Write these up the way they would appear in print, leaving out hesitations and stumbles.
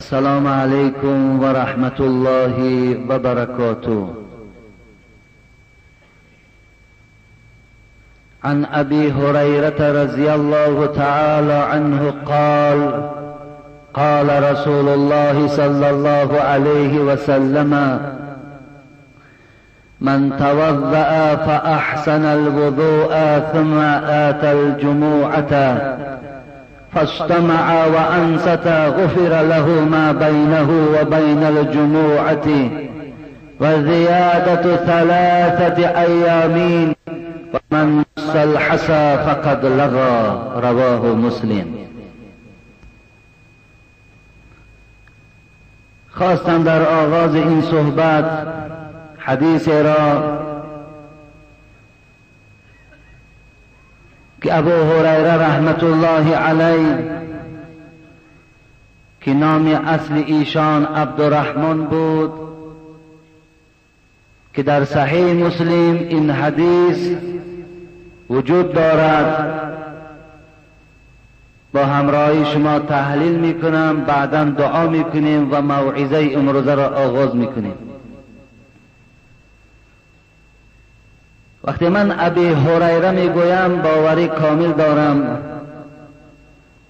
السلام عليكم ورحمة الله وبركاته. عن أبي هريرة رضي الله تعالى عنه قال: قال رسول الله صلى الله عليه وسلم: من توضأ فأحسن الوضوء ثم آتى الجمعة فاجتمع وأنصت غفر له ما بينه وبين الجمعة وزيادة 3 أيام ومن مس الحصى فقد لغى. رواه مسلم. خواستم در آغاز این صحبت حدیث را که ابو هریره رحمت الله علیه که نام اصل ایشان عبدالرحمن بود، که در صحیح مسلم این حدیث وجود دارد، با همراهی شما تحلیل میکنم، بعدا دعا میکنیم و موعظه امروزه را آغاز میکنیم. وقتی من ابی هریره میگویم باوری کامل دارم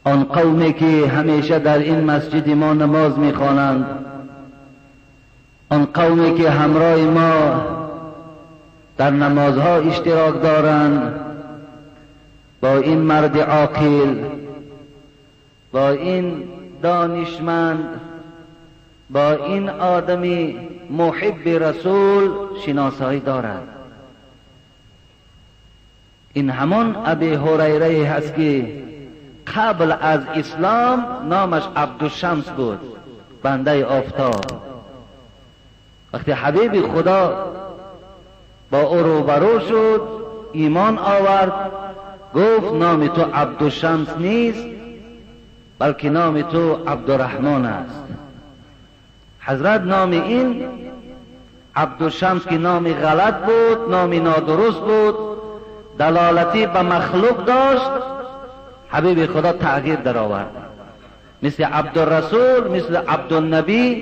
آن قومی که همیشه در این مسجد ما نماز میخوانند، آن قومی که همراه ما در نمازها اشتراک دارند، با این مرد عاقل، با این دانشمند، با این آدمی محب رسول شناسایی دارد. این همان ابی هریره هست که قبل از اسلام نامش عبدالشمس بود، بنده آفتاب. وقتی حبیب خدا با او روبرو شد، ایمان آورد، گفت نام تو عبدالشمس نیست بلکه نام تو عبدالرحمن است. حضرت نام این عبدالشمس که نام غلط بود، نام نادرست بود، دلالتی به مخلوق داشت، حبیب خدا تغییر در آورد، مثل عبدالرسول، مثل عبدالنبی،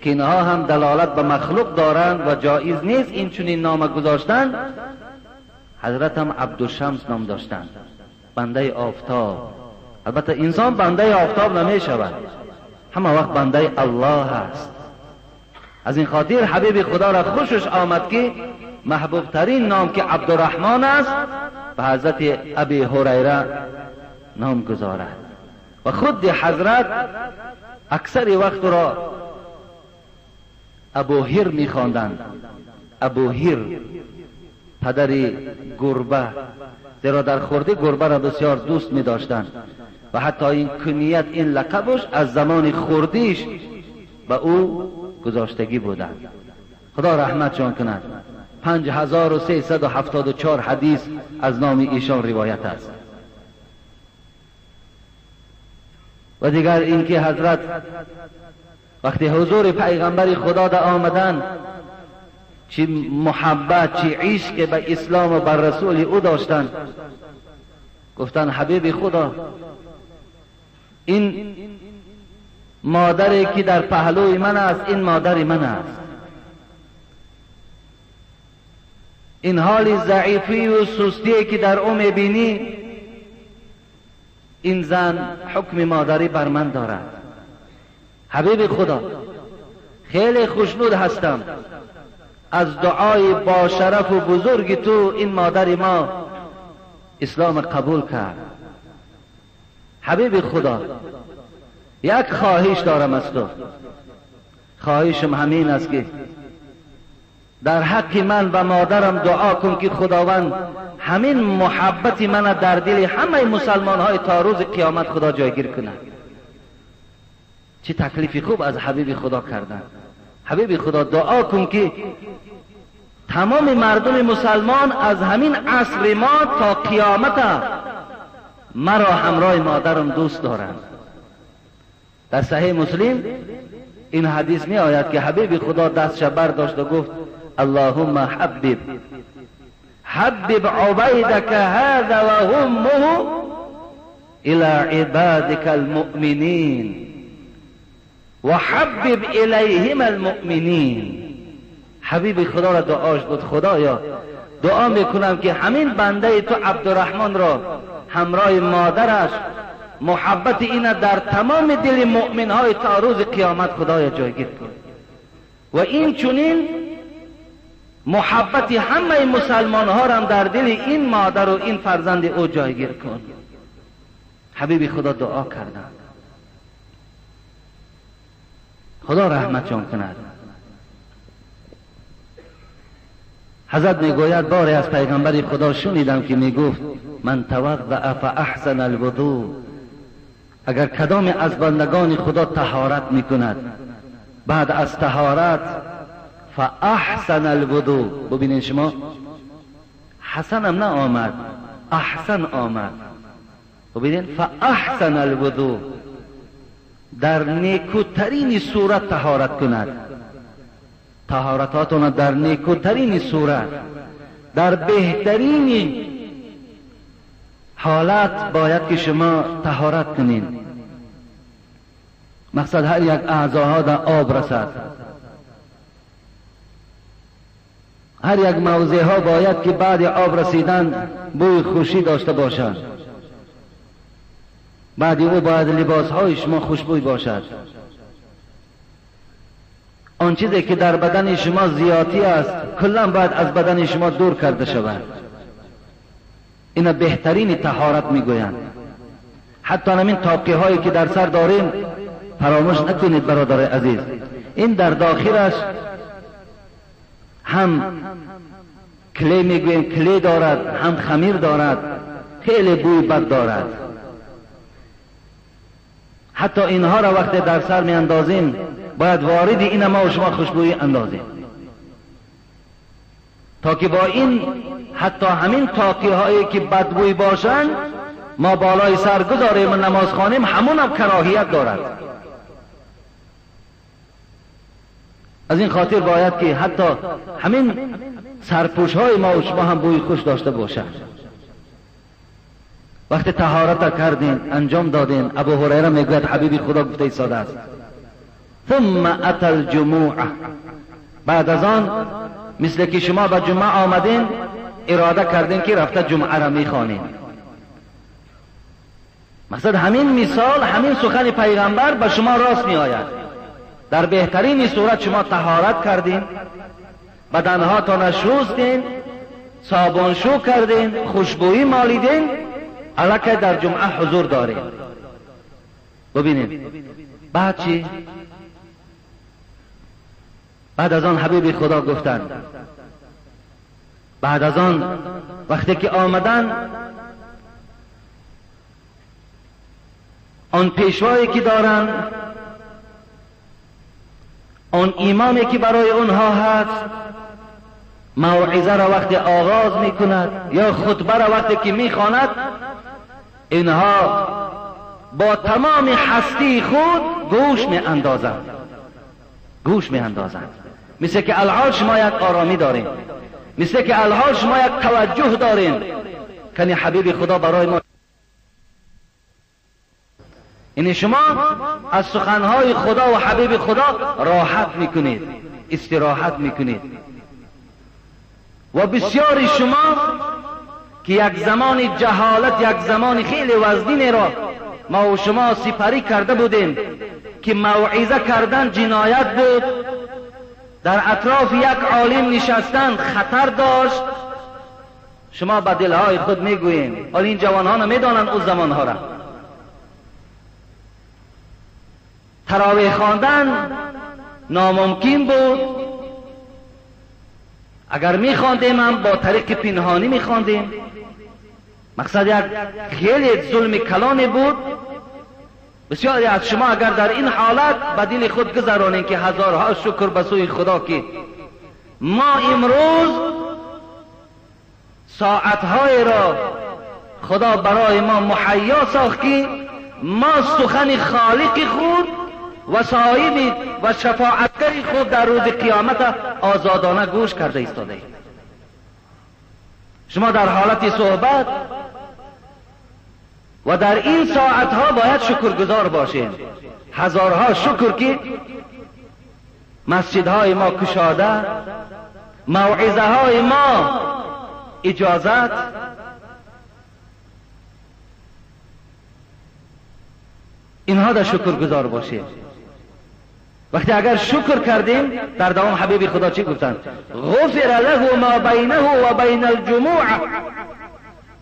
که اینها هم دلالت به مخلوق دارند و جایز نیست این چنین نام گذاشتن. حضرت هم عبدالشمس نام داشتند، بنده آفتاب. البته انسان بنده آفتاب نمی شود، همه وقت بنده الله است. از این خاطر حبیب خدا را خوشش آمد که محبوب ترین نام که عبدالرحمن است به حضرت ابی هریره نام گذارد. و خود حضرت اکثر وقت را ابو هیر میخواندند، ابو هیر پدر گربه، زیرا در خردی گربه را بسیار دوست می داشتند و حتی این کنیت، این لقبش از زمان خردیش به او گذاشتگی بودند. خدا رحمتشان کند. 5374 حدیث از نام ایشان روایت است. و دیگر اینکه حضرت وقتی حضور پیغمبر خدا در آمدن، چی محبت، چی عشق به اسلام و بر رسول او داشتند، گفتن حبیب خدا، این مادری که در پهلوی من است، این مادر من است. این حال ضعیفی و سستی که در او میبینی، این زن حکم مادری بر من دارد. حبیب خدا، خیلی خوشنود هستم از دعای با شرف و بزرگ تو، این مادر ما اسلام قبول کرد. حبیب خدا، یک خواهش دارم از تو، خواهشم همین است که در حق من و مادرم دعا کن که خداوند همین محبت من در دل همه مسلمان های تا روز قیامت خدا جایگیر کند. چه تکلیفی خوب از حبیب خدا کردن. حبیب خدا دعا کن که تمام مردم مسلمان از همین عصر ما تا قیامت مرا همراه مادرم دوست دارند. در صحیح مسلم این حدیث می آید که حبیب خدا دستش برداشت و گفت اللهم حبب حبب عبیدک هذا و همه الى عبادک المؤمنین. و حبب الیهم المؤمنین. حبیب خدا را دعاش بود، خدایا دعا میکنم که همین بنده تو عبدالرحمن را همراه مادرش محبت اینا در تمام دل مؤمن های تا روز قیامت خدایا جایگیر کن و این چنین محبت همه مسلمان ها را در دل این مادر و این فرزند او جایگیر کن. حبیب خدا دعا کردن، خدا رحمتشان کند. حضرت میگوید باری از پیغمبر خدا شنیدم که میگفت من توضأ فاحسن الوضوء، اگر کدام از بندگان خدا طهارت میکند بعد از طهارت فاحسن الوضوء، ببینید شما حسن هم نه آمد، احسن آمد، ببینید فاحسن الوضوء، در نیکوترین صورت طهارت کند، طهارتاتون در نیکوترین صورت، در بهترین حالت باید که شما طهارت کنین. مقصد هر یک اعضاها در آب رسد، هر یک موضع ها باید که بعد آب رسیدن بوی خوشی داشته باشد، بعد او باید لباس های شما خوشبوی باشد. آن چیزی که در بدن شما زیادی است کلا باید از بدن شما دور کرده شود. اینا بهترین طهارت میگویند. حتی همین تاقی هایی که در سر داریم فراموش نکنید برادر عزیز، این در داخلش هم کلی میگوییم کلی دارد، هم خمیر دارد، خیلی بوی بد دارد. حتی اینها را وقتی در سر می اندازیم باید وارد این ما و شما خوشبویی اندازیم تا که با این حتی همین تاقی هایی که بدبوی باشند ما بالای سر گذاریم و نماز خوانیم، همون هم کراهیت دارد. از این خاطر باید که حتی همین سرپوش های ما و شما هم بوی خوش داشته باشد. وقتی طهارت کردین انجام دادین، ابو هریره میگوید حبیبی خدا گفته ایستاده است ثم اتى الجموع، بعد از آن مثل که شما به جمعه آمدین اراده کردین که رفته جمعه را میخوانین. مقصد همین مثال، همین سخن پیغمبر به شما راست میآید. در بهترین صورت شما طهارت کردین، بدنهاتان شستین، صابون شو کردین، خوشبویی مالیدین، الکه در جمعه حضور دارین. ببینید بعد چی؟ بعد از آن حبیب خدا گفتند، بعد از آن وقتی که آمدن آن پیشوایی که دارند، آن امامی که برای اونها هست، موعظه را وقتی آغاز میکند یا خطبه را وقتی که میخواند، اینها با تمام هستی خود گوش می اندازند، گوش می اندازند. مثل که الحال شما یک آرامی داریم، مثل که الحال شما یک توجه داریم. کنی حبیب خدا برای ما، یعنی شما از سخنهای خدا و حبیب خدا راحت میکنید، استراحت میکنید. و بسیاری شما که یک زمان جهالت، یک زمان خیلی وزنین را ما و شما سپری کرده بودیم که موعظه کردن جنایت بود، در اطراف یک عالم نشستن خطر داشت، شما به دلهای خود میگویین، حالا این جوانها نمیدانند او زمانها را. تراویح خواندن ناممکن بود، اگر میخواندیم هم با طریق پنهانی میخواندیم. مقصد یک خیلی ظلم کلانی بود. بسیاری از شما اگر در این حالت به دل خود گذرانین که هزارها شکر به سوی خدا که ما امروز ساعتهای را خدا برای ما مهیا ساخت که ما سخن خالق خود و صاحب و شفاعتگر خود در روز قیامت آزادانه گوش کرده ایستاده اید. شما در حالت صحبت و در این ساعتها باید شکرگزار باشیم. هزارها شکر که مسجدهای ما کشاده، موعظه های ما اجازت، اینها در شکرگزار باشیم. وقتی اگر شکر کردیم، در دوام حبیب خدا چی گفتند؟ غفر له ما بینه و بین الجموع.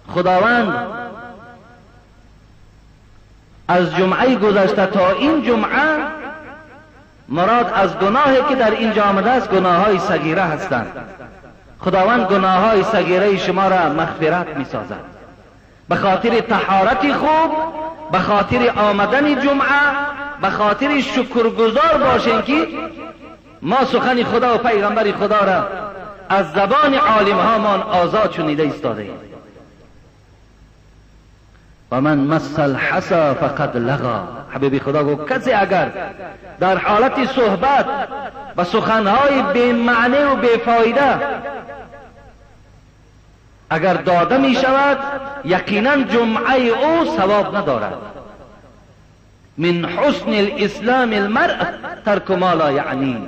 خداوند از جمعه گذشته تا این جمعه، مراد از گناهی که در اینجا آمده است گناه های صغیره هستند. خداوند گناه های صغیره شما را مغفرت می سازد. به خاطر طهارت خوب، به خاطر آمدن جمعه، به خاطر شکرگزار باشیم که ما سخن خدا و پیغمبر خدا را از زبان عالم ها مان آزاد شنیده ایستاده ایم. و من مس الحصى فقد لغا. حبیب خدا گفت کسی اگر در حالت صحبت و سخنهای بی معنی و بی فایده اگر داده می شود، یقینا جمعه او ثواب ندارد. من حسن الاسلام المرء ترک ما لا یعنی.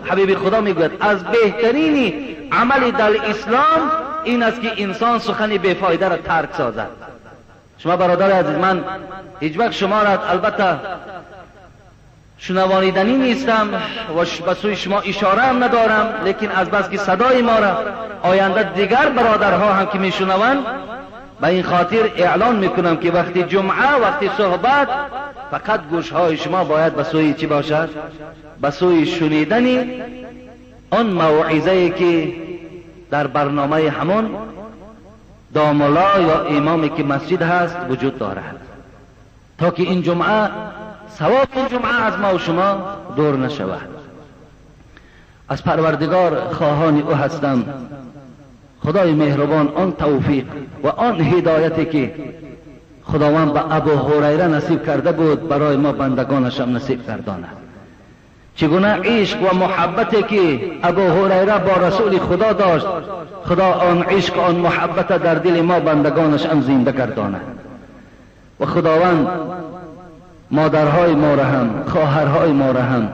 حبیب خدا میگوید از بهترین عمل در اسلام این است که انسان سخن بیفایده را ترک سازد. شما برادر عزیز، من هیچ وقت شما را البته شنوانیدنی نیستم و به سوی شما اشاره هم ندارم، لیکن از بس که صدای ما را آینده دیگر برادرها هم که میشنوند، به این خاطر اعلان میکنم که وقتی جمعه، وقتی صحبت، فقط گوشهای شما باید به سوی چی باشد؟ به سوی شنیدن آن موعظه که در برنامه همون داملا یا امامی که مسجد هست وجود دارد، تا که این جمعه ثواب این جمعه از ما و شما دور نشود. از پروردگار خواهان او هستم خدای مهربان آن توفیق و آن هدایتی که خداوند به ابو هریره نصیب کرده بود برای ما بندگانش هم نصیب گرداند. چگونه عشق و محبتی که ابو هریره با رسول خدا داشت، خدا آن عشق آن محبت در دل ما بندگانش هم زنده گرداند. و خداوند مادرهای ما را هم، خواهرهای ما را هم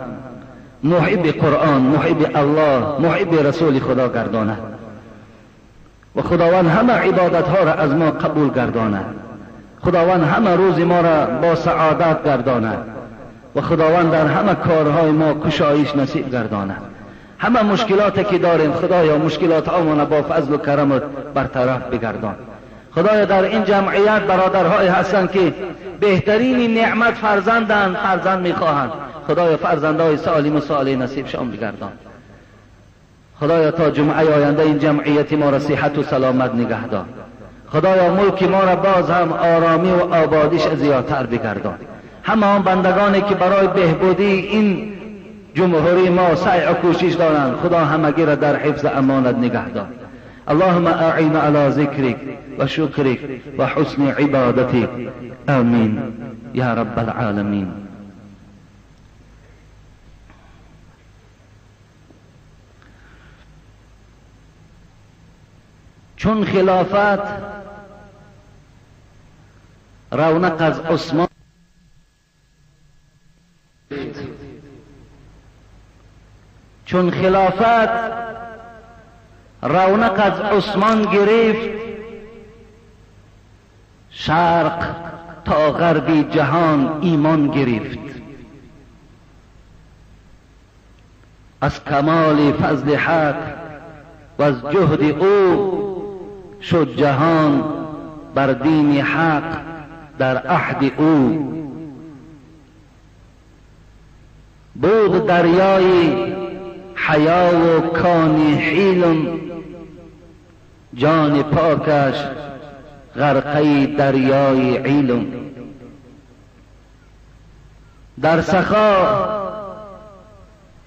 محب قرآن، محب الله، محب رسول خدا گرداند. و خداوند همه عبادت ها را از ما قبول گرداند. خداوند همه روز ما را با سعادت گرداند. و خداوند در همه کارهای ما کشایش نصیب گرداند. همه مشکلات که داریم خدایا مشکلات آمان با فضل و کرمت برطرف بگردان. خدایا در این جمعیت برادرهای هستند که بهترین نعمت فرزندند، فرزند میخواهند. خدایا فرزندهای سالم و صالح نصیب شان بگردان. خدایا تا جمعه آینده این جمعیت ما را صحت و سلامت نگه دار. خدایا ملک ما را باز هم آرامی و آبادیش زیادتر بگردان. همه آن بندگانی که برای بهبودی این جمهوری ما سعی و کوشش دارند، خدا همگی را در حفظ امانت نگه دار. اللهم اعین علی ذکرک و شکرک و حسن عبادتک. آمین یا رب العالمین. چون خلافت رونق از عثمان، چون خلافت رونق از عثمان گرفت، شرق تا غرب جهان ایمان گرفت. از کمال فضل حق و از جهد او شد جهان بر دین حق در عهد او. بود دریای حیا و کان حیلم، جان پاکش غرقه دریای علم. در سخا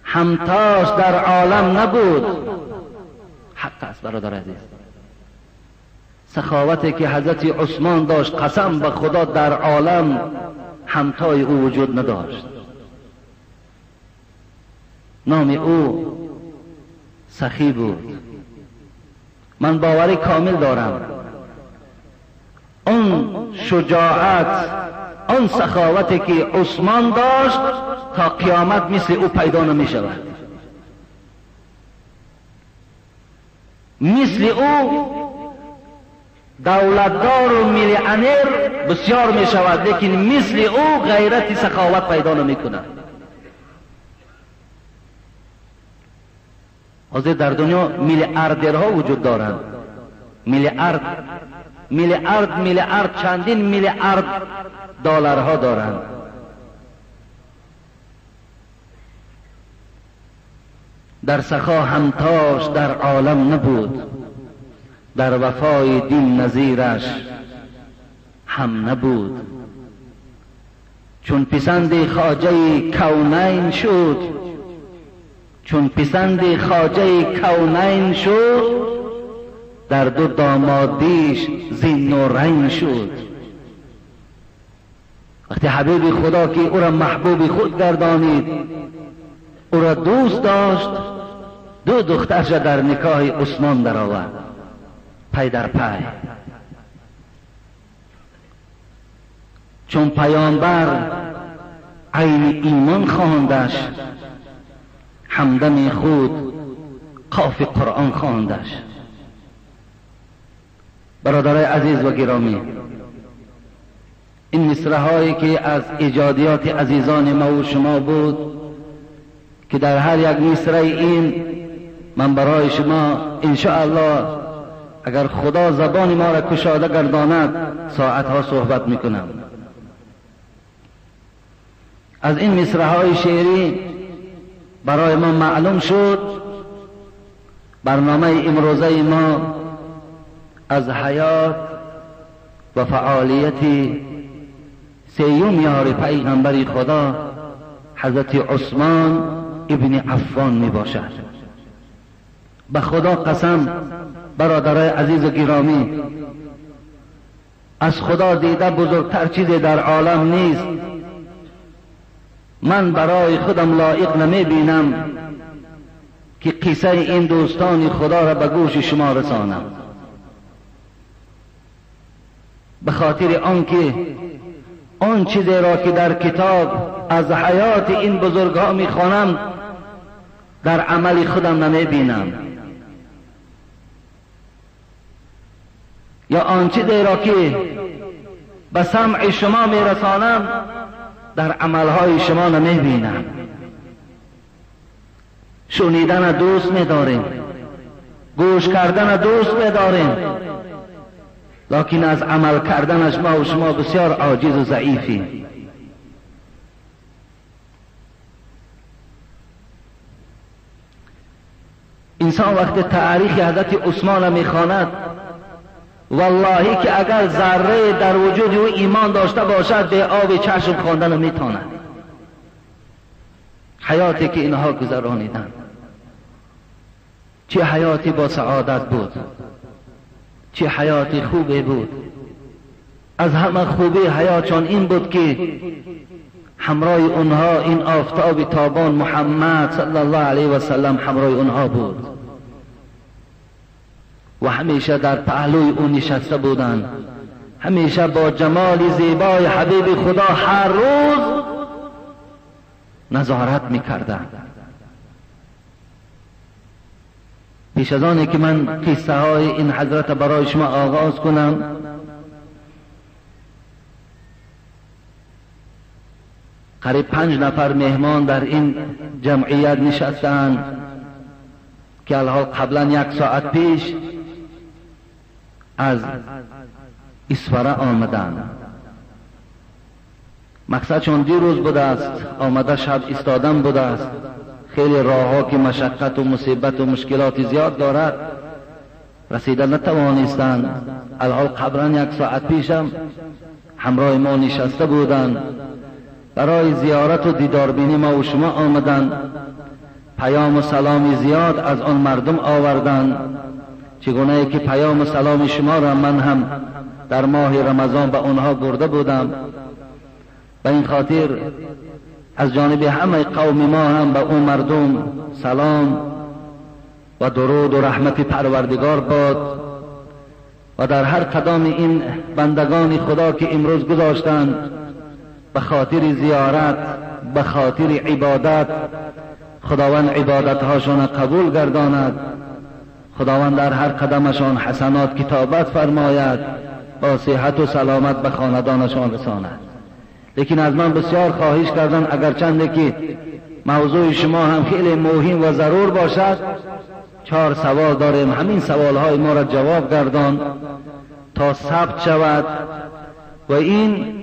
همتاش در عالم نبود. حق است برادر عزیز، سخاوتی که حضرت عثمان داشت قسم به خدا در عالم همتای او وجود نداشت. نام او سخی بود. من باوری کامل دارم آن شجاعت، آن سخاوتی که عثمان داشت تا قیامت مثل او پیدا نمی شود. مثل او دولتدار و میلیونر بسیار می شود، لیکن مثل او غیرت سخاوت پیدا نمی کند. حاضر در دنیا میلیاردرها وجود دارند، میلیارد میلیارد میلیارد، چندین میلیارد دلارها دارند. در سخا همتاش در عالم نبود، در وفای دین نظیرش هم نبود. چون پسند خواجه کونین شد، چون پسند خواجه کونین شد، در دو دامادیش ذی‌النورین شد. وقتی حبیب خدا که او را محبوب خود گردانید، او را دوست داشت، دو دخترش در نکاح عثمان درآورد، پی در پی. چون پیامبر عین ایمان خواندش، همدم خود قاف قرآن خواندش. برادرای عزیز و گرامی، این مصرع هایی که از ایجادیات عزیزان ما و شما بود که در هر یک مصرع این من برای شما انشاءالله اگر خدا زبان ما را کشاده گرداند ساعتها صحبت میکنم. از این مصرع های شعری برای ما معلوم شد برنامه امروزه ما از حیات و فعالیت سیوم یار پیغمبر خدا حضرت عثمان ابن عفان می باشد. به خدا قسم برادرای عزیز و گرامی، از خدا دیده بزرگتر چیزی در عالم نیست. من برای خودم لایق نمی بینم که قصه این دوستان خدا را به گوش شما رسانم، به خاطر آنکه آن چیزی را که در کتاب از حیات این بزرگها میخوانم در عمل خودم نمیبینم، یا آن چیزی را که به سمع شما میرسانم در عملهای شما نمیبینم. شنیدن دوست میداریم، گوش کردن دوست میداریم، لکن از عمل کردنش ما و شما بسیار عاجز و ضعیفیم. انسان وقت تاریخ حضرت عثمان میخواند، والله که اگر ذره در وجود او ایمان داشته باشد به آب چشم خواندن میتواند. حیاتی که اینها گذرانیدند چه حیاتی با سعادت بود، چه حیات خوبی بود. از همه خوبی حیاتشان این بود که همراه اونها این آفتاب تابان محمد صلی الله علیه و سلم همراه اونها بود و همیشه در پهلوی او نشسته بودند، همیشه با جمال زیبای حبیب خدا هر روز نظارت میکردند. پیش از آنی که من قصه های این حضرت برای شما آغاز کنم، قریب 5 نفر مهمان در این جمعیت نشستند که الحال قبلا 1 ساعت پیش از اسفره آمدند. مقصدشون دیروز بوده است، آمده شب ایستادن بوده است. خیلی راهها که مشقت و مصیبت و مشکلات زیاد دارد رسیده نتوانستند. الحال قبلا 1 ساعت پیشم همراه ما نشسته بودند، برای زیارت و دیداربینی ما و شما آمدند. پیام و سلام زیاد از آن مردم آوردند، چگونه که پیام و سلام شما را من هم در ماه رمضان به آنها برده بودم. به این خاطر از جانب همه قوم ما هم به اون مردم سلام و درود و رحمت پروردگار باد. و در هر قدم این بندگان خدا که امروز گذاشتند به خاطر زیارت، به خاطر عبادت، خداوند عبادتهاشان قبول گرداند. خداوند در هر قدمشان حسنات کتابت فرماید، با صحت و سلامت به خاندانشان رساند. لیکن از من بسیار خواهش کردن، اگر چند که موضوع شما هم خیلی مهم و ضرور باشد، 4 سوال داریم، همین سوالهای ما را جواب گردان تا ثبت شود و این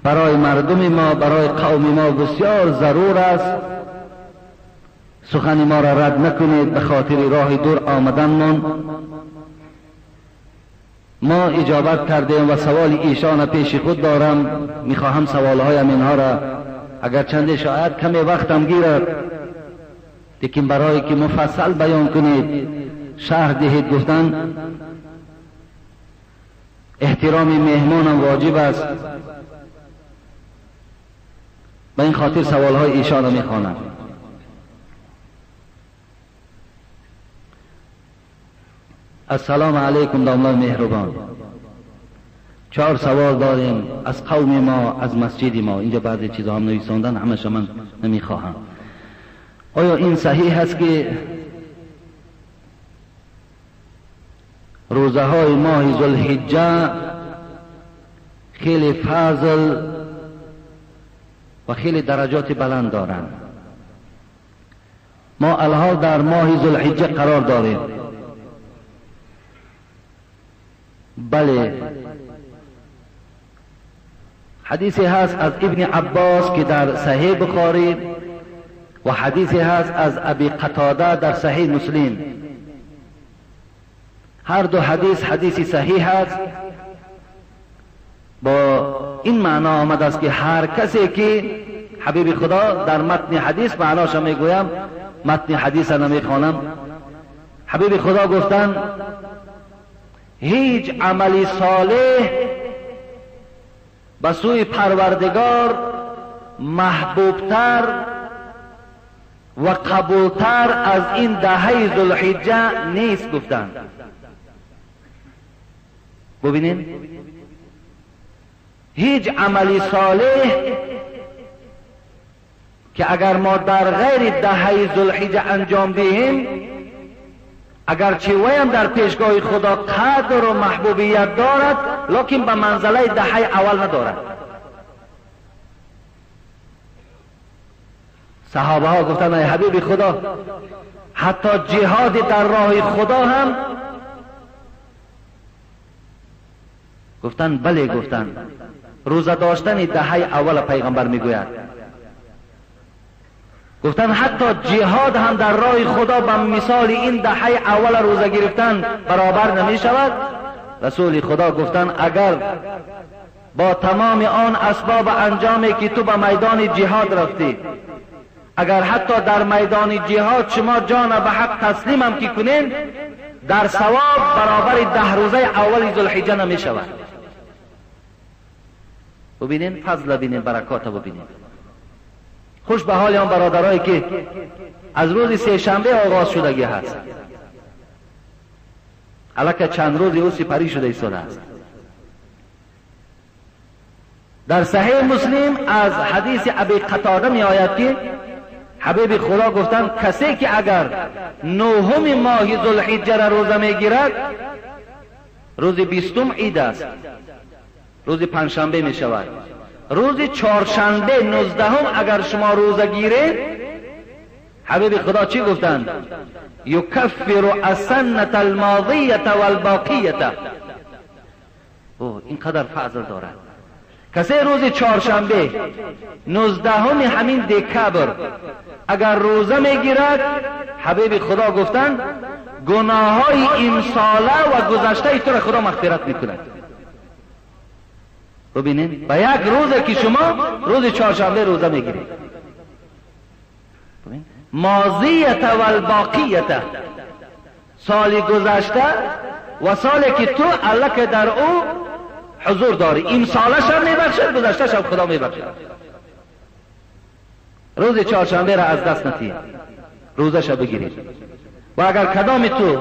برای مردم ما، برای قوم ما بسیار ضرور است. سخن ما را رد نکنید به خاطر راه دور آمدنمان. ما اجابت کردیم و سوال ایشان پیش خود دارم، میخواهم سوالهایم اینها را اگر چند شاید کمی وقتم گیرد، لیکن برای که مفصل بیان کنید، شرح دهید. گفتن احترام مهمانم واجب است، به این خاطر سوالهای ایشان را میخوانم. السلام علیکم داملای مهربان. 4 سوال داریم از قوم ما، از مسجد ما. اینجا بعضی چیزها هم نویساندن، همش من نمیخواهم. آیا این صحیح است که روزه های ماه ذوالحجه خیلی فضل و خیلی درجات بلند دارند؟ ما الحال در ماه ذوالحجه قرار داریم. بله، حدیثی هست از ابن عباس که در صحیح بخاری و حدیثی هست از ابی قتاده در صحیح مسلم. هر دو حدیث حدیث صحیح است. با این معنا آمده است که هر کسی که حبیب خدا در متن حدیث معناش میگویم، متن حدیث نمیخوانم. حبیب خدا گفتن هیچ عملی صالح به سوی پروردگار محبوبتر و قبولتر از این دهه ذوالحجه نیست گفتن. ببینین، هیچ عملی صالح که اگر ما در غیر دهه ذوالحجه انجام دهیم، اگرچه ویم در پیشگاه خدا قدر و محبوبیت دارد، لکن به منزله دهه اول ندارد. صحابه ها گفتن ای حبیب خدا، حتی جهاد در راه خدا هم؟ گفتن بله. گفتن روزه داشتن دهه اول پیغمبر میگوید. گفتن حتی جهاد هم در راه خدا به مثال این دهه اول روزه گرفتن برابر نمی شود؟ رسول خدا گفتن اگر با تمام آن اسباب انجامی که تو به میدان جهاد رفتی، اگر حتی در میدان جهاد شما جان به حق تسلیم هم که کنین، در ثواب برابر 10 روزه اول ذوالحجه نمی شود. ببینین فضل، ببینین برکات، ببینین. خوش به حال آن برادرایی که از روز سه شنبه آغاز شدگی هست، الکه چند روزی او سپری شده ایستاده است. در صحیح مسلم از حدیث ابی قتاده می آید که حبیب خدا گفتند کسی که اگر 9 ماه ذوالحجه را روزه می گیرد، روز 20 عید است، روز پنجشنبه می شود، روز چهارشنبه 19 اگر شما روزه گیرید، حبیب خدا چی گفتند؟ یکفر السنة الماضیة والباقیة. اینقدر فضل دارد. کسی روز چهارشنبه 19 همین دکبر اگر روزه میگیرد، حبیب خدا گفتند گناههای امساله و گذشته تو را خدا مغفرت میکند. ببینید به یک روزه که شما روز چهارشنبه روزه میگیرید، ماضیت و الباقیت، سال گذشته و سالی که تو الله که در او حضور داری، این سالش هم میبخشد، گذشتهش هم خدا میبخشد. روز چهارشنبه را از دست ندید، روزش را بگیرید. و اگر کدام تو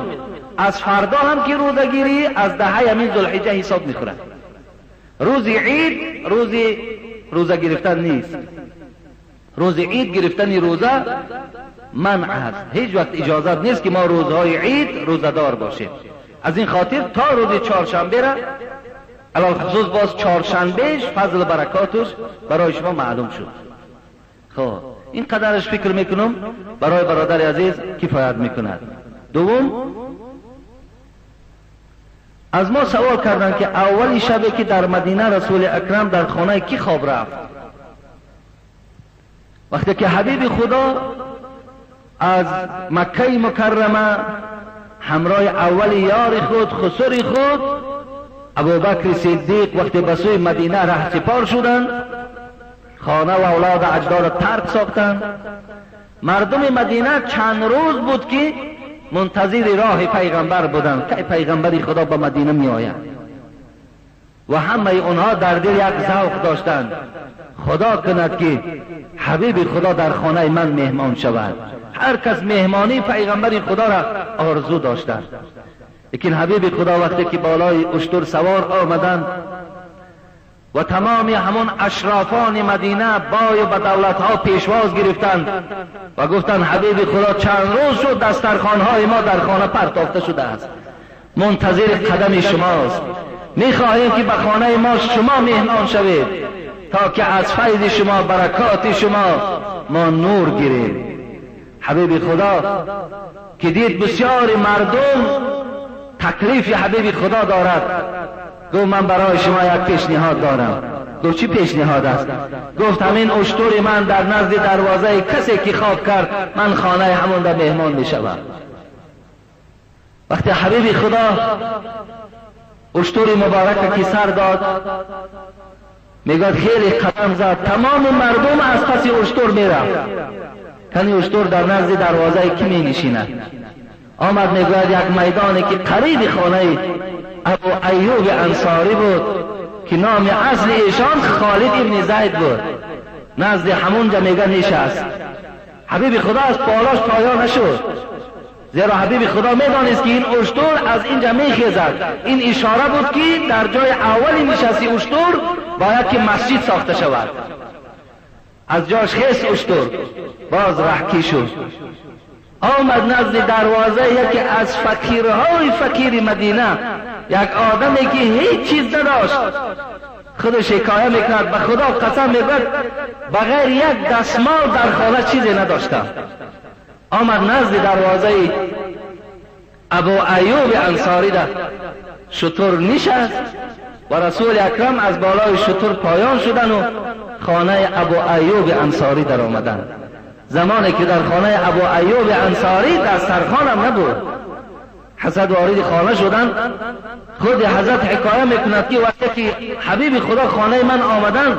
از فردا هم که روزه گیری از دهه همین ذوالحجه حساب میخورد. روز عید روز روزه گرفتن نیست. روز عید گرفتن روزه منع است. هیچ وقت اجازه نیست که ما روزهای عید روزه دار باشیم. از این خاطر تا روز چهارشنبه را علی الخصوص باز چهارشنبهش فضل برکاتش برای شما معلوم شد. خب این قدرش فکر میکنم برای برادر عزیز کفایت میکند. دوم، از ما سوال کردند که اول شبی که در مدینه رسول اکرم در خانه کی خواب رفت؟ وقتی که حبیب خدا از مکه مکرمه همراه اول یار خود، خسر خود ابوبکر صدیق، وقتی به سوی مدینه ره سپار شدند، خانه و اولاد اجداد ترک ساختند. مردم مدینه چند روز بود که منتظر راه پیغمبر بودند که پیغمبر خدا به مدینه می آید و همه اونها در دل یک ذوق داشتند، خدا کند که حبیب خدا در خانه من مهمان شود. هر کس مهمانی پیغمبر خدا را آرزو داشتند. لیکن حبیب خدا وقتی که بالای اشتر سوار آمدند و تمام همون اشرافان مدینه بای و به دولتها پیشواز گرفتند و گفتند حبیب خدا چند روز شد دسترخوانهای ما در خانه پرتافته شده است، منتظر قدم شماست، میخواهیم که به خانه ما شما مهمان شوید تا که از فیض شما، برکات شما ما نور گیریم. حبیب خدا که دید بسیار مردم تکلیف حبیب خدا دارد، گفت من برای شما یک پیشنهاد دارم. گفت چی پیشنهاد است؟ گفت همین اشتر من در نزد دروازه کسی که خواب کرد، من خانه همون در مهمان می شوم. وقتی حبیب خدا اشتر مبارک که سر داد، میگوید خیلی قدم زد، تمام مردم از پس اشتر میرفت. کنی اشتر در نزد دروازه کی می نشیند؟ آمد میگوید یک میدانی که قریب خانه ابو ایوب انصاری بود که نام اصل ایشان خالد ابن زید بود، نزد همونجا میگه نشست. حبیب خدا از بالاش پایا نشد، زیرا حبیب خدا میدانست که این اشتر از اینجا میخیزد. این اشاره بود که در جای اولی نشستی اشتر باید که مسجد ساخته شود. از جاش خیست اشتر، باز رهکی شد، آمد نزد دروازه یکی از فقیرهای فقیر مدینه، یک آدمی که هیچ چیز نداشت. خودش حکایه میکرد، به خدا قسم میگفت بغیر یک دستمال در خانه چیزی نداشتم. آمد نزد دروازه ابو ایوب انصاری در شتر نشست و رسول اکرم از بالای شتر پایان شدن و خانه ابو ایوب انصاری در آمدن. زمانی که در خانه ابو ایوب انصاری دسترخوان هم نبود، حضرت وارد خانه شدن. خود حضرت حکایه میکند که وقتی که حبیب خدا خانه من آمدن،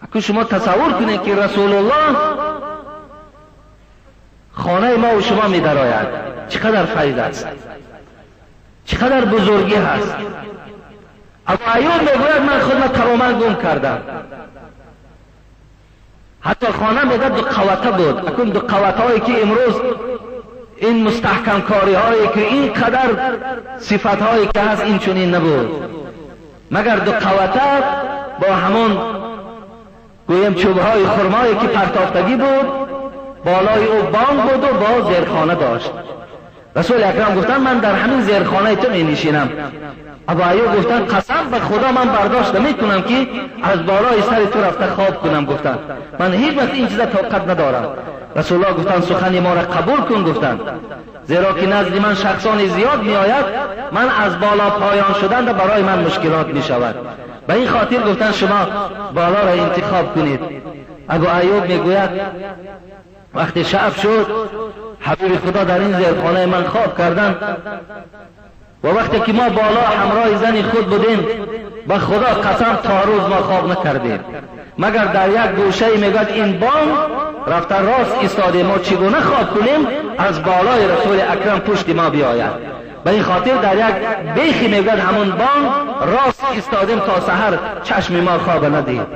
اکو شما تصور کنید که رسول الله خانه ما و شما می درآید، چقدر فیض است، چقدر بزرگی هست. ابو ایوب میگوید من خود تماما گم کردم. حتی خانه میگه دو قوته بود. اکنون دو قوته هایی که امروز این مستحکم کاری هایی که این قدر صفت هایی که هست این چنین نبود، مگر دو قوته با همون گویم چوب های خرمایی که پرتافتگی بود، بالای او بام بود و با زیرخانه داشت. رسول اکرم گفتن من در همین زیرخانه تو می نشینم. ابو ایوب گفتن قسم به خدا من برداشت نمی کنم که از بالای سر تو رفته خواب کنم. گفتن من هیچ وقت این چیزا طاقت ندارم. رسول الله گفتن سخن ما را قبول کن. گفتن زیرا که نزد من شخصان زیاد می آید، من از بالا پایان شدن برای من مشکلات می شود. به این خاطر گفتن شما بالا را انتخاب کنید. ابو ایوب می گوید وقتی شب شد حبیب خدا در این زیرخانه من خواب کردن و وقتی که ما بالا همراه زن خود بودیم، به خدا قسم تا روز ما خواب نکردیم، مگر در یک گوشه میگوید این بام رفته راست ایستاده، ما چگونه خواب کنیم از بالای رسول اکرم پشت ما بیاید. به این خاطر در یک بیخی میگوید همون بام راست ایستادیم تا سحر چشم ما خواب ندید.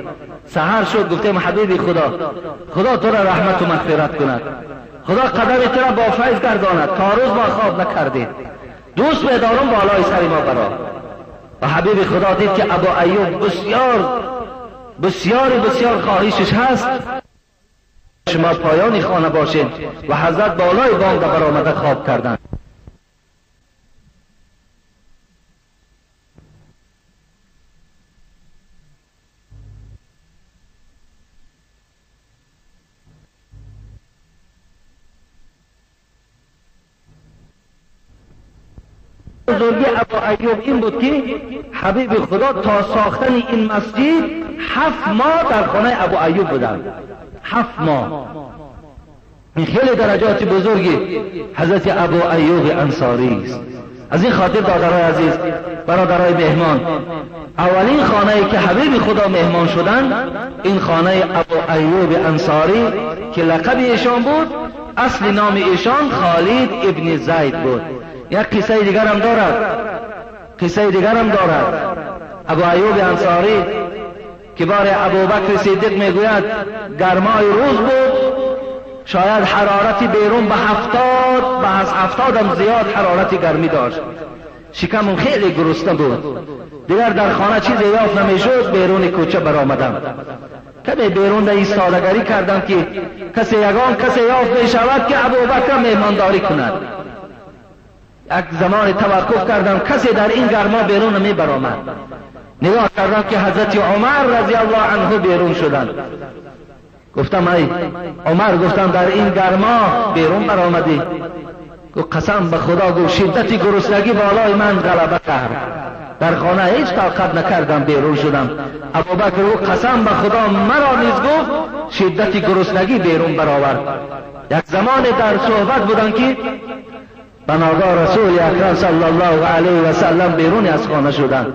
سحر شد، گفتیم حبیبی خدا، خدا تو را رحمت و مغفرت کند، خدا قدم تو را با فیض گرداند، تا روز ما خواب نکردیم، دوست می‌دارم بالای سر ما برا. و حبیب خدا دید که ابو ایوب بسیار بسیار بسیار خواهشش هست شما پایانی خانه باشین، و حضرت بالای بام برآمده خواب کردند. بزرگی ابو ایوب این بود که حبیب خدا تا ساختن این مسجد 7 ماه در خانه ابو ایوب بودند. 7 ماه. این خیلی درجات بزرگی حضرت ابو ایوب انصاری است. از این خاطر دادرای عزیز، برادرای مهمان، اولین خانه ای که حبیب خدا مهمان شدند این خانه ابو ایوب انصاری که لقب ایشان بود، اصل نام ایشان خالد ابن زید بود. یک قصه دیگر هم دارد، قصه دیگر هم دارد. ابو ایوب انصاری که بار ابوبکر صدیق میگوید گرمای روز بود، شاید حرارت بیرون به 70، به از 70 هم زیاد حرارت گرمی داشت، شکمم خیلی گرسنه بود، دیگر در خانه چیزی یافت نمیشد، بیرون کوچه برآمدم، کمی بیرون در ایستادگری کردم که کسی یگان کسی یافت میشود که ابوبکر مهمانداری کند. یک زمان توقف کردم، کسی در این گرما بیرون نمی برآمد. نگاه کردم که حضرت عمر رضی الله عنه بیرون شدند. گفتم ای عمر، گفتم در این گرما بیرون برآمدی؟ گفت قسم به خدا، گفت شدت گرسنگی بالای من غلبه کرد، در خانه هیچ طاقت نکردم، بیرون شدم. ابوبکر گفت قسم به خدا مرا نیز گفت شدت گرسنگی بیرون برآورد. یک زمان در صحبت بودند که بناگاه رسول اکرم صلی الله علیه و سلم بیرون از خانه شدند،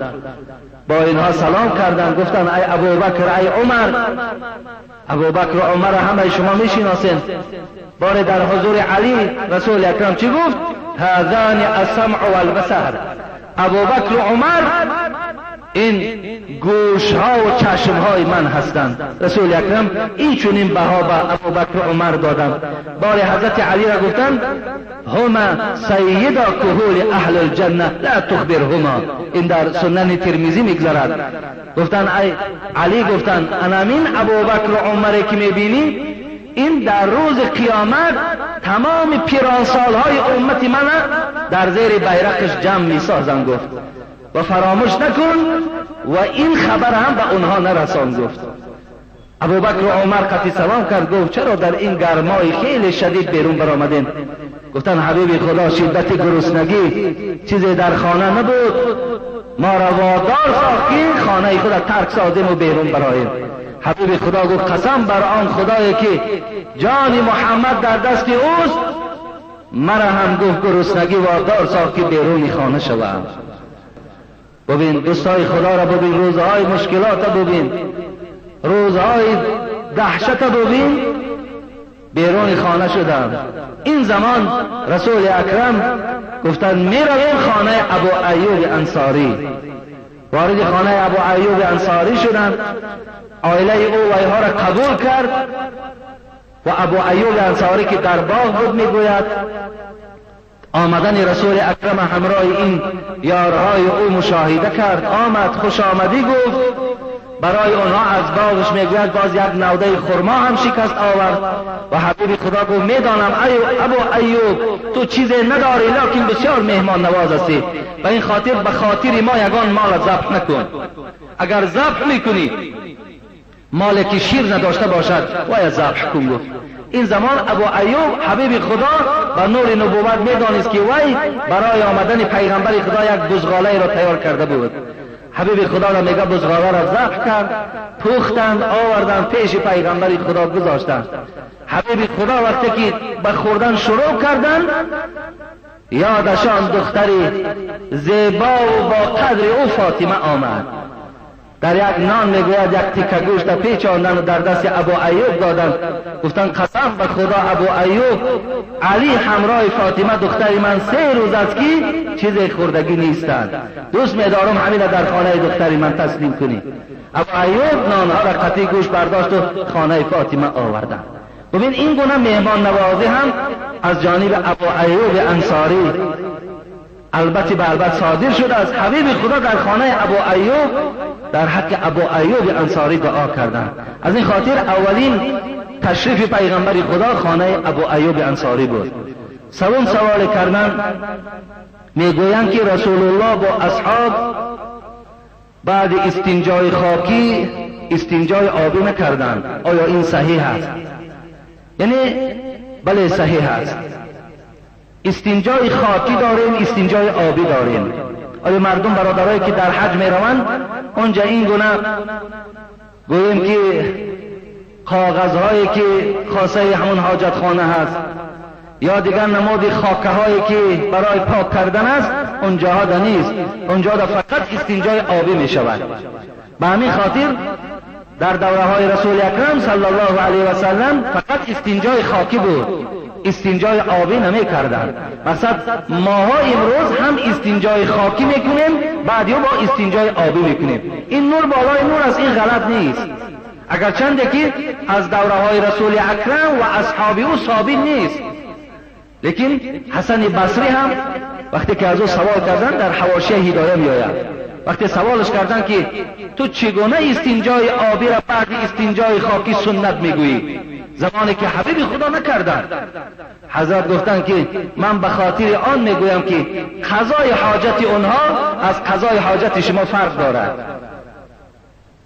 با اینها سلام کردند، گفتند ای ابوبکر، ای عمر. ابوبکر و عمر همه شما میشناسین. بار در حضور علی رسول اکرم چی گفت؟ هذان السمع والبصر. ابوبکر و عمر این گوش ها و چشم های من هستند. رسول اکرم این چنین بها به ابوبکر و عمر دادند. بار حضرت علی را گفتند هما سیدا کهول اهل الجنه لا تخبرهما. این در سنن ترمذی میگذرد. گفتند ای علی، گفتند انامین ابوبکر و عمر که میبینی این در روز قیامت تمام پیرانسالهای امت من در زیر بیرقش جمع میسازند. گفت و فراموش نکن و این خبر هم به اونها نرسان. گفت ابوبکر و عمر قطعی سلام کرد، گفت چرا در این گرمای خیلی شدید بیرون برآمدین؟ گفتن حبیب خدا شدت گرسنگی چیزی در خانه نبود، ما را وادار ساخت که خانه خود ترک سازیم و بیرون براییم. حبیب خدا گفت قسم بر آن خدایی که جان محمد در دست اوست، مرا هم گفت گرسنگی وادار ساخت که بیرون خانه شوم. ببین دوستای خدا را ببین، روزهای مشکلات ببین، روزهای دهشت ببین، بیرون خانه شدم. این زمان رسول اکرم گفتند میرویم خانه ابو ایوب انصاری. وارد خانه ابو ایوب انصاری شدند، عائله او ویها را قبول کرد و ابو ایوب انصاری که در باغ بود میگوید آمدن رسول اکرم همراه این یارهای او مشاهده کرد، آمد خوش آمدی گفت، برای آنها از باغش میگوید باز یک نوده خرما هم شکست آورد و حبیب خدا گفت میدانم ای ابو ایوب تو چیز نداری لکن بسیار مهمان نواز هستی، به این خاطر به خاطر ما یگان مال ذبح نکن، اگر ذبح میکنی مال که شیر نداشته باشد باید ذبح کن. گفت این زمان ابو ایوب حبیب خدا به نور نبوت میدانست که وی برای آمدن پیغمبر خدا یک بزغاله را تیار کرده بود. حبیب خدا را میگه بزغاله را ذبح کرد، پختند، آوردند پیش پیغمبر خدا گذاشتند. حبیب خدا وقتی که به خوردن شروع کردند یادشان دختری زیبا و با قدر او فاطمه آمد. Дар як нон мегӯяд як тика гӯшта печонданд ва дар дасти Абу Айюб доданд. Гуфтанд қасам ба Худо Абу Айюб, Алӣ ҳамроҳи Фотима духтари ман 3 рӯз аст ки чизе хӯрдагӣ нестанд. Дӯст медорам ҳамина дар хонаи духтари ман таслим кунӣ. Абу Айюб нонҳоро қатъи гӯшт бардошт ва хонаи Фотима оварданд. бибин ин гуна меҳмоннавозӣ ҳам аз ҷониби Абу Айюби Ансорӣ албатта ба албат содир шудааст. Ҳабиби Худо дар хонаи Абу Айюб дар ҳаққи Абу Айюби Ансорӣ дуо карданд. Аз ин хотир аввалин ташрифи пайғамбари Худо хонаи Абу Айюби Ансорӣ буд. Севум саволе карданд, мегӯянд ки Расулуллоҳ бо асҳоб баъди истинҷои хокӣ истинҷои обӣ накарданд. Оё ин саҳиҳ аст? Яъне бале саҳиҳ аст. Истинҷои хокӣ дорем, истинҷои обӣ дорем. Оё мардум бародарое ки дар ҳаҷ мераванд онҷа ин гуна гӯем ки коғазҳое ки хосаи ҳамон ҳоҷатхона ҳаст ё дигар намуди хокаҳое ки барои пок кардан аст, онҷоҳо да нест. Онҷо да фақат истинҷои обӣ мешавад. Ба ҳамин хотир дар давраҳои Расули Акрам саллаллоҳу алайҳи васаллам фақат истинҷои хокӣ буд, истинҷои обӣ намекарданд. Мақсад моҳо имрӯз ҳам истинҷои хокӣ мекунем, баъд ё бо истинҷои обӣ мекунем. Ин нур болои нур аст, ин ғалат нест. Агарчанде ки аз давраҳои Расули Акрам ва асҳоби ӯ собит нест, лекин Ҳасани Басрӣ ҳам вақте ки аз ӯ савол карданд дар ҳавошияи ҳидоя меояд. Вақте саволаш карданд ки ту чӣ гуна истинҷои обиро баъди истинҷои хокӣ суннат мегӯӣ, замоне ки ҳабиби Худо накарданд, ҳазрат гуфтанд ки ман ба хотири он мегӯям ки қазои ҳоҷати онҳо аз қазои ҳоҷати шумо фарқ дорад.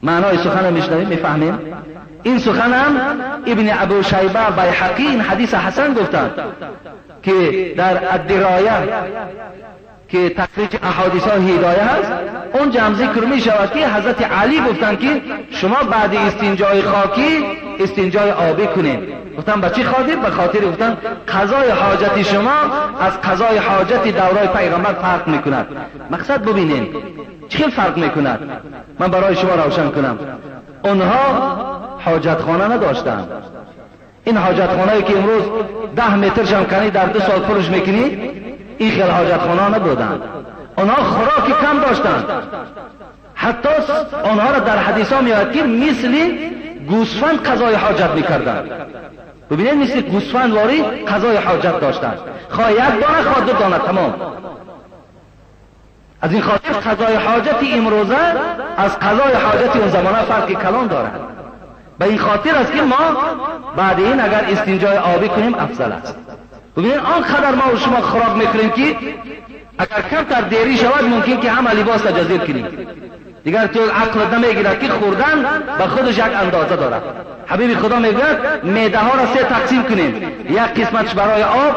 Маънои суханро мешунавем, мефаҳмем. Ин суханам Ибни Абу Шайба Байҳақӣ ин ҳадиса ҳасан гуфтанд ки дар аддироя ки тахриҷи аҳодисҳо ҳидоя ҳаст, онҷа ҳам зикр мешавад ки ҳазрати Алӣ гуфтанд ки шумо баъди истинҷои хокӣ истинҷои обӣ кунед. Гуфтанд ба чӣ хотир? Ба хотири гуфтанд қазои ҳоҷати шумо аз қазои ҳоҷати давраи пайғамбар фарқ мекунад. Мақсад бубинем чӣ хел фарқ мекунад. Ман барои шумо равшан кунам. Онҳо ҳоҷатхона надоштанд. Ин ҳоҷатхонае ки имрӯз 10 метршам канӣ дар 2 сол пурш мекунӣ, ин хел ҳоҷатхона набуданд. Онҳо хӯроки кам доштанд. Ҳатто онҳоро дар ҳадисҳо меояд ки мисли гӯсфанд қазои ҳоҷат мекарданд. Бибинед, мисли гӯсфанд ворӣ қазои ҳоҷат доштанд. Хоҳ як дона, хоҳ 2 дона, тамом. Аз ин хотир қазои ҳоҷати имрӯза аз қазои ҳоҷати он замона фарқи калон дорад. Ба ин хотир аст ки мо баъди ин агар истинҷои обӣ кунем афзал аст. Бибинед, он қадар мо шумо хӯрок мекунем ки агар камтар дерӣ шавад мумкин ки ҳама либосро ҷазир кунем. Дигар ту ақлат намегирад ки хӯрдан ба худаш як андоза дорад. Ҳабиби Худо мегӯяд меъдаҳоро 3 тақсим кунем. Як қисматш барои об,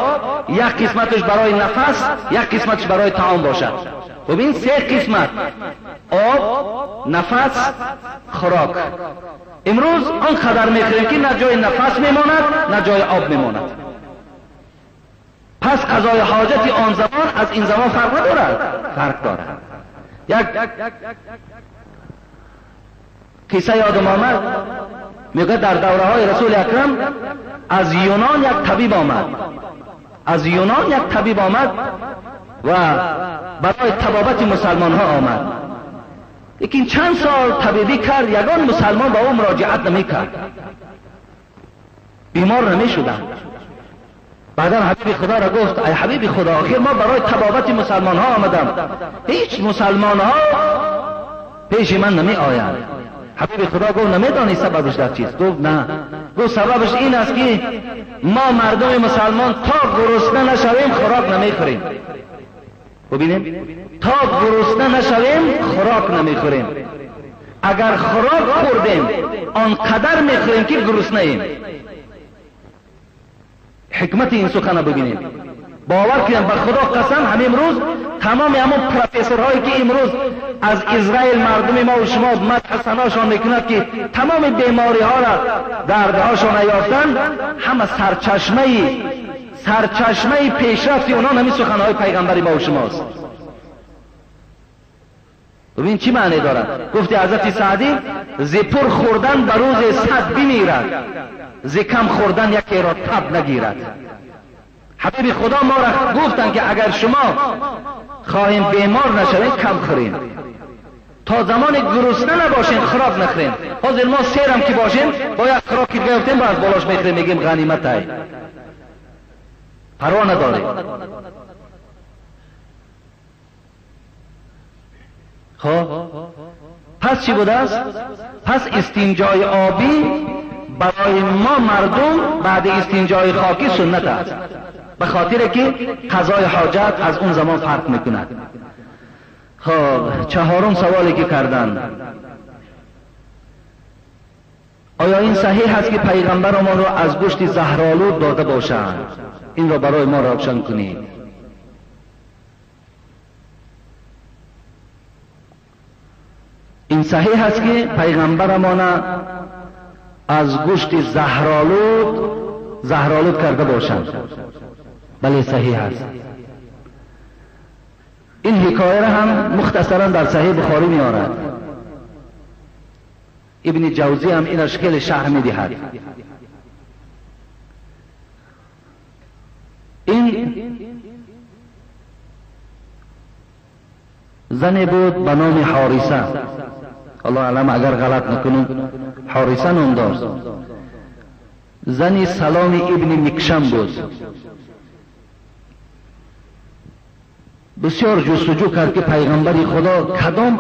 як қисматш барои нафас, як қисматш барои таом бошад. Бибин, 3 қисмат: об, нафас, хӯрок. Имрӯз он қадар мехӯрем ки на ҷои нафас мемонад, на ҷои об мемонад. Пас қазои ҳоҷати он замон аз ин замон фарқ надорад? Фарқ дорад. Як қисса ёдам омад, мегӯяд дар давраҳои Расули Акрам аз Юнон як табиб омад. Аз Юнон як табиб омад ва барои табобати мусалмонҳо омад. Лекин чанд сол табибӣ кард, ягон мусалмон ба ӯ муроҷиат намекард, бемор намешуданд. Баъдан ҳабиби Худоро гуфт: ай ҳабиби Худо, охир мо барои табобати мусалмонҳо омадам, ҳеҷ мусалмонҳо пеши ман намеоянд. Ҳабиби Худо гуфт: намедонӣ сабабаш дар чист? Гуфт: на. Гуфт: сабабаш ин аст ки мо мардуми мусалмон то гурусна нашавем хӯрок намехӯрем. Бубинем, то гурусна нашавем хӯрок намехӯрем. Агар хӯрок хӯрдем он қадар мехӯрем ки гуруснаем. Ҳикмати ин сухана бубинем. Бовар кунем, ба Худо қасам, ҳамин рӯз тамоми ҳамон профессорҳое ки имрӯз аз Израил мардуми мо ва шумо мадҳ саношон мекунад ки тамоми бемориҳоро дардҳошон ёфтанд, ҳама сарчашмаи пешрафти онон ҳамин суханҳои пайғамбари мо ва шумост. ببین چی معنی دارد. گفتی حضرت سعدی ز پر خوردن به روز صد بمیرد، ز کم خوردن یکی را تب نگیرد. حبیب خدا ما را گفتن که اگر شما خواهیم بیمار نشوین کم خورین، تا زمان گرسنه نباشین خوراک نخورین. حاضر ما سیرم که باشیم باید خوراکی گرفتیم با از بالاش میخوریم، میگیم غنیمت های، پروا نداریم. خب پس چی بوده است؟ پس استنجای آبی برای ما مردم بعد استنجای خاکی سنت است، به خاطر که قضای حاجت از اون زمان فرق میکند. خب چهارم سوالی که کردن، آیا این صحیح است که پیغمبر ما را از گوشت زهرآلود داده باشند؟ این را برای ما روشن کنید. این صحیح است که پیغمبر ما از گوشت زهرآلود کرده باشند؟ بله صحیح است. این حکایه را هم مختصرا در صحیح بخاری می آورد. ابن جوزی هم این خیلی شرح می دهد. این زنی بود به نام حارثه، الله اعلم اگر غلط نکنم حارثه نام داشت. زنی سلام ابن مکشم بود. بسیار جستجو کرد که پیغمبر خدا کدام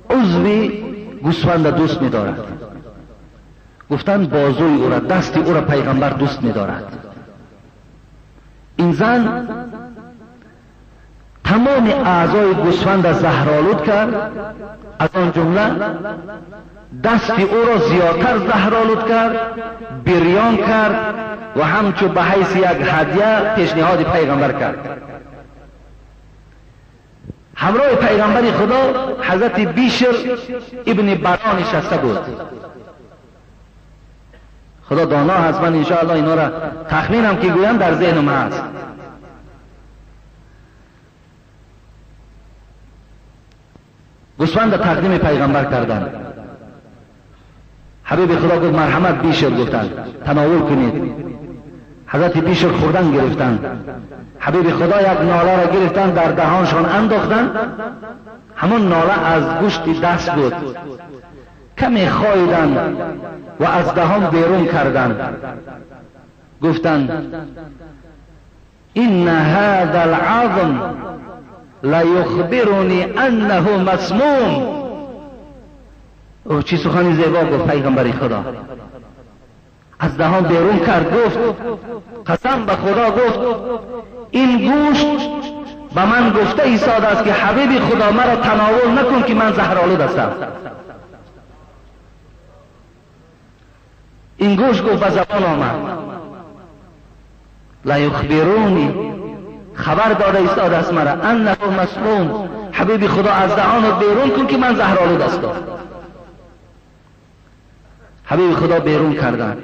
عضوی گوسفند دوست می‌دارد. گفتند بازوی او را، دست او را پیغمبر دوست می‌دارد. این زن تمام اعضای گوسفند زهرآلود کرد، از آن جمله دست او را زیادتر زهرآلود کرد، بریان کرد و همچو به حیث یک هدیه پیشنهاد پیغمبر کرد. همراه پیغمبر خدا حضرت بیشر ابن برا نشسته بود. خدا دانا هست، من انشاءالله اینا را تخمینم که گویم در ذهنم هست. گوسفند تقدیم پیغمبر کردند. حبیب خدا گفت مرحمت بیشر، گفتند تناول کنید. حضرت بیشر خوردن گرفتند. حبیب خدا یک ناله را گرفتند در دهانشان انداختند. همون ناله از گوشت دست بود، کمی خایدند و از دهان بیرون کردند. گفتند این هذا العظم لیخبرنی انه مسموم. او چی سخنی زیبا گفت پیغمبر خدا. از دهان بیرون کرد، گفت قسم به خدا، گفت این گوشت به من گفته ایستاده است که حبیب خدا مرا تناول نکن که من زهرآلود هستم. این گوشت گفت به زبان آمد. لیخبرونی، خبر داده ایستاده است مرا، انه مسموم، حبیب خدا از دهانت بیرون کن که من زهرآلود هستم. حبیب خدا بیرون کردن.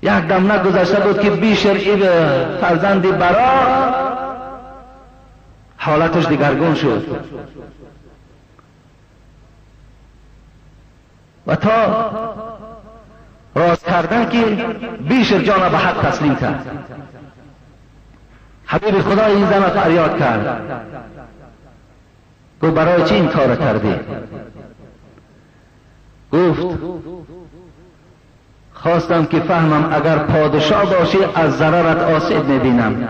یک دم نگذشته بود که بیشر فرزند برا حالتش دگرگون شد و تا راست کردن که بیشر جان به حق تسلیم کرد. حبیب خدا این زن فریاد کرد، گفت برای چی این کار کردی؟ گفت خواستم که فهمم اگر پادشاه باشی از ضررت آسیب میبینم،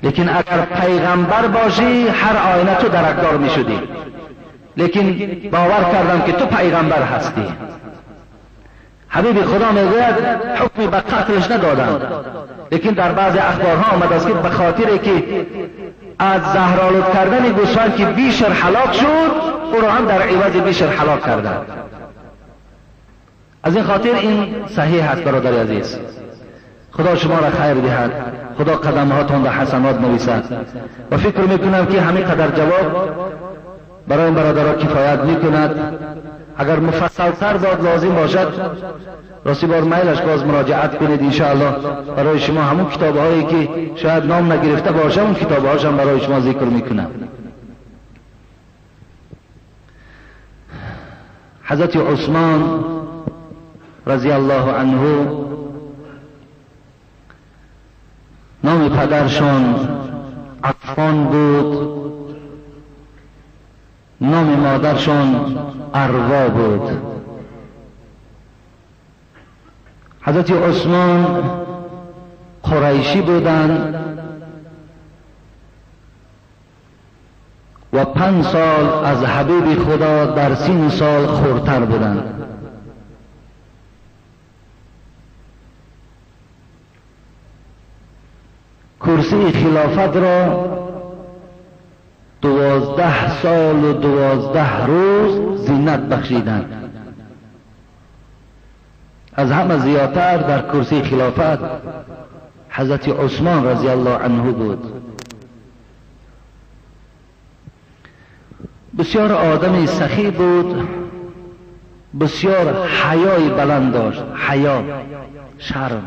لیکن اگر پیغمبر باشی هر آینه تو درکدار میشدی، لیکن باور کردم که تو پیغمبر هستی. حبیب خدا میگوید حکمی به قتلش ندادم، لیکن در بعض اخبارها آمده است که به خاطر که از زهرآلود کردن گوسفند که بیشر هلاک شد، او را هم در عوض بیشر هلاک کردند. از این خاطر این صحیح است برادر عزیز. خدا شما را خیر دهد، خدا قدمهاتان را حسنات نویسد. و فکر میکنم که همین قدر جواب برای این برادرها کفایت میکند. اگر مفصلتر باید لازم باشد، راستی بار میلش باز مراجعت کنید انشاءالله. برای شما همون کتاب هایی که شاید نام نگرفته باشه، اون کتاب هاشم برای شما ذکر میکنم. حضرت عثمان رضی الله عنه نام پدرشان عفان بود، نام مادرشان اروا بود. حضرت عثمان قریشی بودند و 5 سال از حبیب خدا در 30 سال خردتر بودند. کرسی خلافت را 12 سال و 12 روز زینت بخشیدند. از همه زیادتر در کرسی خلافت حضرت عثمان رضی الله عنه بود. بسیار آدم سخی بود، بسیار حیای بلند داشت، حیا، شرم.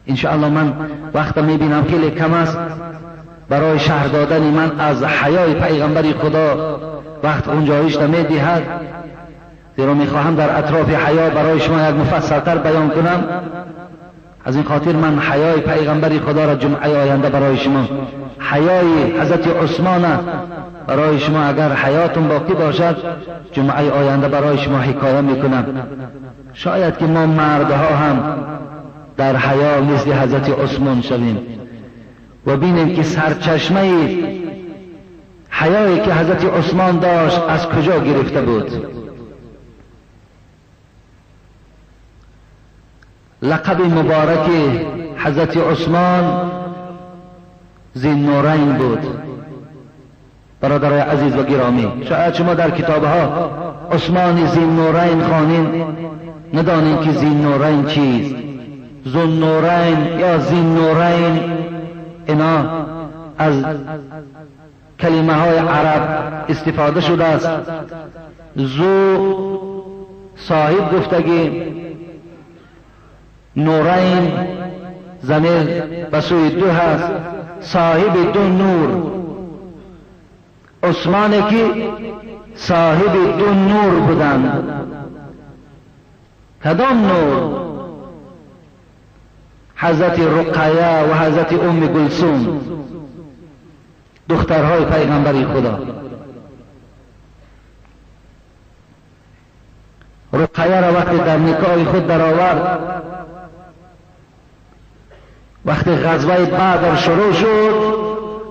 انشاءالله من وقت میبینم خیلی کم است، برای شهر دادن من از حیای پیغمبر خدا وقت اونجایش نمیدهد، زیرا میخواهم در اطراف حیا برای شما یک مفصلتر بیان کنم. از این خاطر من حیای پیغمبر خدا را جمعه آینده برای شما، حیای حضرت عثمان برای شما اگر حیاتون باقی باشد جمعه آینده برای شما حکایه میکنم. شاید که ما مردها هم در حیا مثل حضرت عثمان شویم و بینیم که سرچشمه حیایی که حضرت عثمان داشت از کجا گرفته بود. لقب مبارک حضرت عثمان ذی‌النورین بود. برادرای عزیز و گرامی، شاید شما در کتابها عثمان ذی‌النورین خوانین، ندانین که ذی‌النورین چیست. ذوالنورین یا ذی‌النورین اینا از کلمه های عرب استفاده شده است. ذو صاحب گفتگی، نورین ضمیر به سوی دو هست، صاحب دو نور. عثمان که صاحب دو نور بودند. کدام نور؟ حضرت رقیه و حضرت ام کلثوم، دخترهای پیغمبر خدا. رقیه را وقتی در نکاح خود درآورد، وقتی غزوه بدر شروع شد،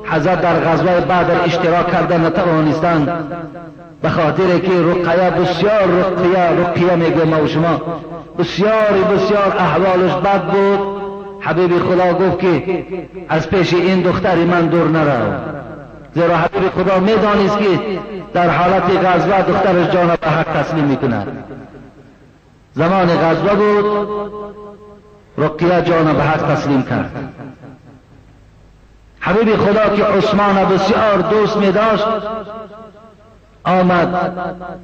حضرت در غزوه بدر اشتراک کرده نتوانستند، به خاطر که رقیه بسیار رقیه میگه ما و شما، بسیار بسیار احوالش بد بود. حبیب خدا گفت که از پیش این دختر من دور نرو، زیرا حبیب خدا میدانست که در حالت غزوه دخترش جان به حق تسلیم میکند. زمان غزوه بود، رقیه جان به حق تسلیم کرد. حبیب خدا که عثمان بسیار دوست می داشت، آمد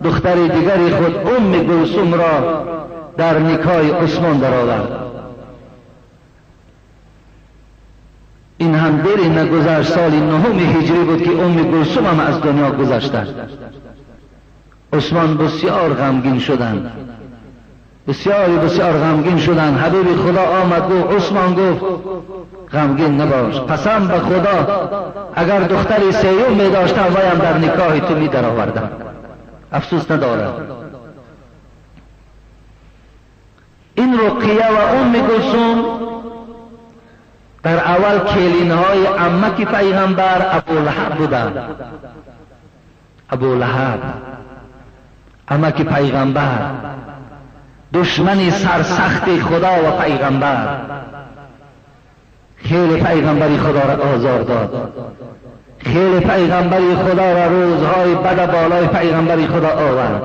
دختر دیگری خود ام کلثوم را در نکاح عثمان درآورد. این هم دیری نگذشت، سال 9 هجری بود که ام کلثوم هم از دنیا گذشتند. عثمان بسیار غمگین شدند، بسیار بسیار غمگین شدند. حبیب خدا آمد گفت، عثمان گفت غمگین نباش، قسم به خدا اگر دختری سیوم می داشتم وایم در نکاح تو می درآوردم، افسوس ندارم. این رقیه و ام کلثوم در اول کلینهای عمک پیغمبر ابولهب بودند. ابولهب عمک پیغمبر، دشمن سرسخت خدا و پیغمبر، خیلی پیغمبری خدا را آزار داد، خیلی پیغمبری خدا را روزهای بد بالای پیغمبری خدا آورد.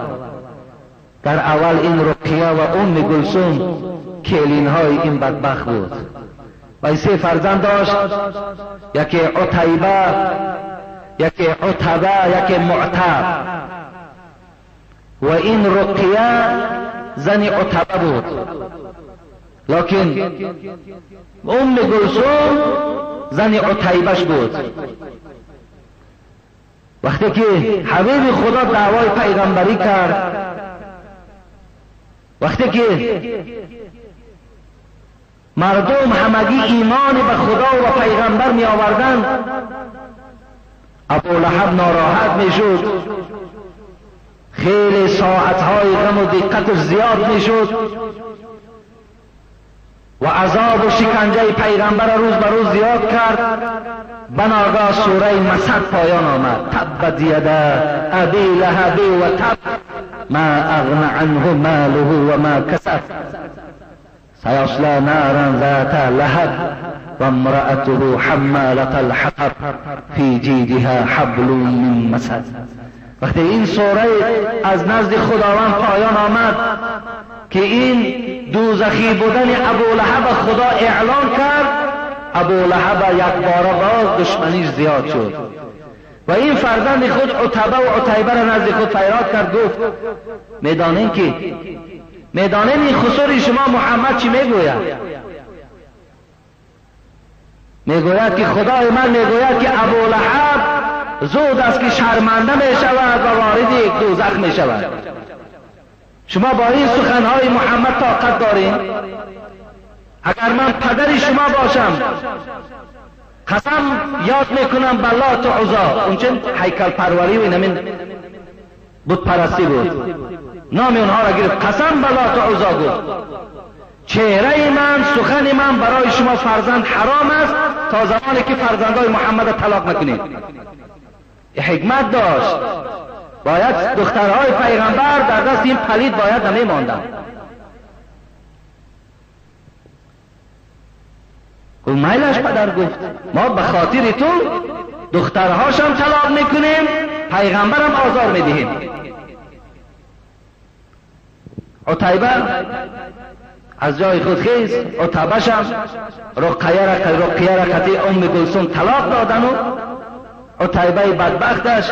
در اول این رقیه و ام کلثوم کلینهای این بدبخت بود و 3 فرزند داشت، یکی عتیبه، یکی عتبه، یکی معتب. و این رقیه زن عتبه بود، لکن ام کلثوم زن عتیبش بود. وقتی که حبیب خدا دعوای پیغمبری کرد، وقتی که مردم همگی ایمان به خدا و پیغمبر می آوردند، ابو لهب ناراحت می شد، خیلی ساعتهای غم و دقتش زیاد می شد و عذاب و شکنجه پیغمبر روز به روز زیاد کرد. بناگاه سوره مسد پایان آمد. تبت یدا ابی لهب و تب ما اغنى عنه ماله و ما کسب سیصلی نارا ذات لهب و امرأته حمالة الحطب فی جیدها حبل من مسد. وقتی این سوره از نزد خداوند پایان آمد که این دوزخی بودن ابو لهب خدا اعلان کرد، ابو لهب یک باره باز دشمنیش زیاد شد و این فرزند خود عتبه و عتیبه را نزد خود فریاد کرد، گفت میدانین که میدانین این خسر شما محمد چی میگوید؟ میگوید که خدای من میگوید که ابو لهب زود است که شرمنده می شود و وارد دوزخ می شود. شما با این سخنهای محمد طاقت دارین؟ اگر من پدر شما باشم قسم یاد میکنم به لات و عزا، اونچه هیکل پروری و این بت پرستی بود، نام اونها را گرفت، قسم به لات و عزا گفت چهره من، سخن من برای شما فرزند حرام است تا زمانی که فرزندای محمد طلاق نکنید. حکمت داشت، باید دخترهای پیغمبر در دست این پلید باید نمیماندند. گفت میلش پدر، گفت ما به خاطر تو دخترهاشم طلاق میکنیم، پیغمبرم آزار میدهیم. عتیبه از جای خود خیز، عتبه‌شم رقیه را قطعی ام گلثوم طلاق دادن و عتیبه بدبختش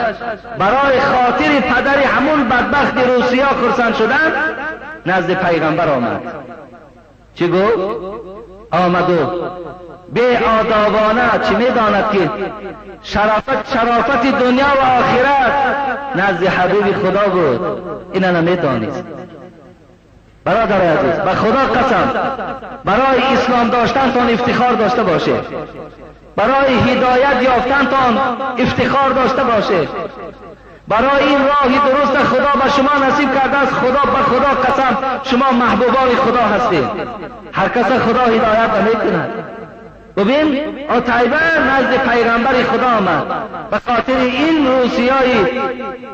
برای خاطر پدر همون بدبخت روسیا خرسند شدن نزد پیغمبر آمد. چی گفت؟ آمد و بی آدابانه چی میداند که شرافت دنیا و آخرت نزد حبیب خدا بود، اینا نمیدانست. برادر عزیز، به خدا قسم برای اسلام داشتنتان افتخار داشته باشید، برای هدایت یافتنتان افتخار داشته باشید، برای این راه درست خدا به شما نصیب کرده است. خدا به خدا قسم شما محبوبان خدا هستید. هر کس خدا هدایت نمیکند. ببین عتیبه نزد پیغمبر خدا آمد، به خاطر این روسیای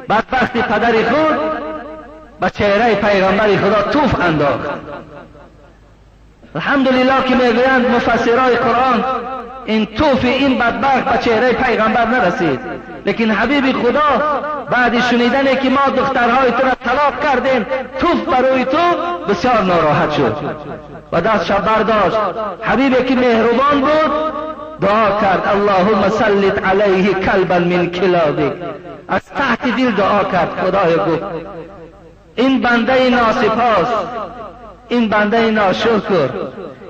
بدبخت پدر خود به چهره پیغمبر خدا توف انداخت. الحمدلله که میگویند مفسرای قرآن این توف این بدبخت به چهره پیغمبر نرسید، لیکن حبیب خدا بعد شنیدن که ما دخترهای تو را طلاق کردیم توف بروی تو بسیار ناراحت شد و دستش برداشت. حبیبی که مهربان بود دعا کرد اللهم سلط علیه کلبا من کلابک، از تحت دل دعا کرد. خدای گفت این بنده ناسپاس، این بنده ناشکر،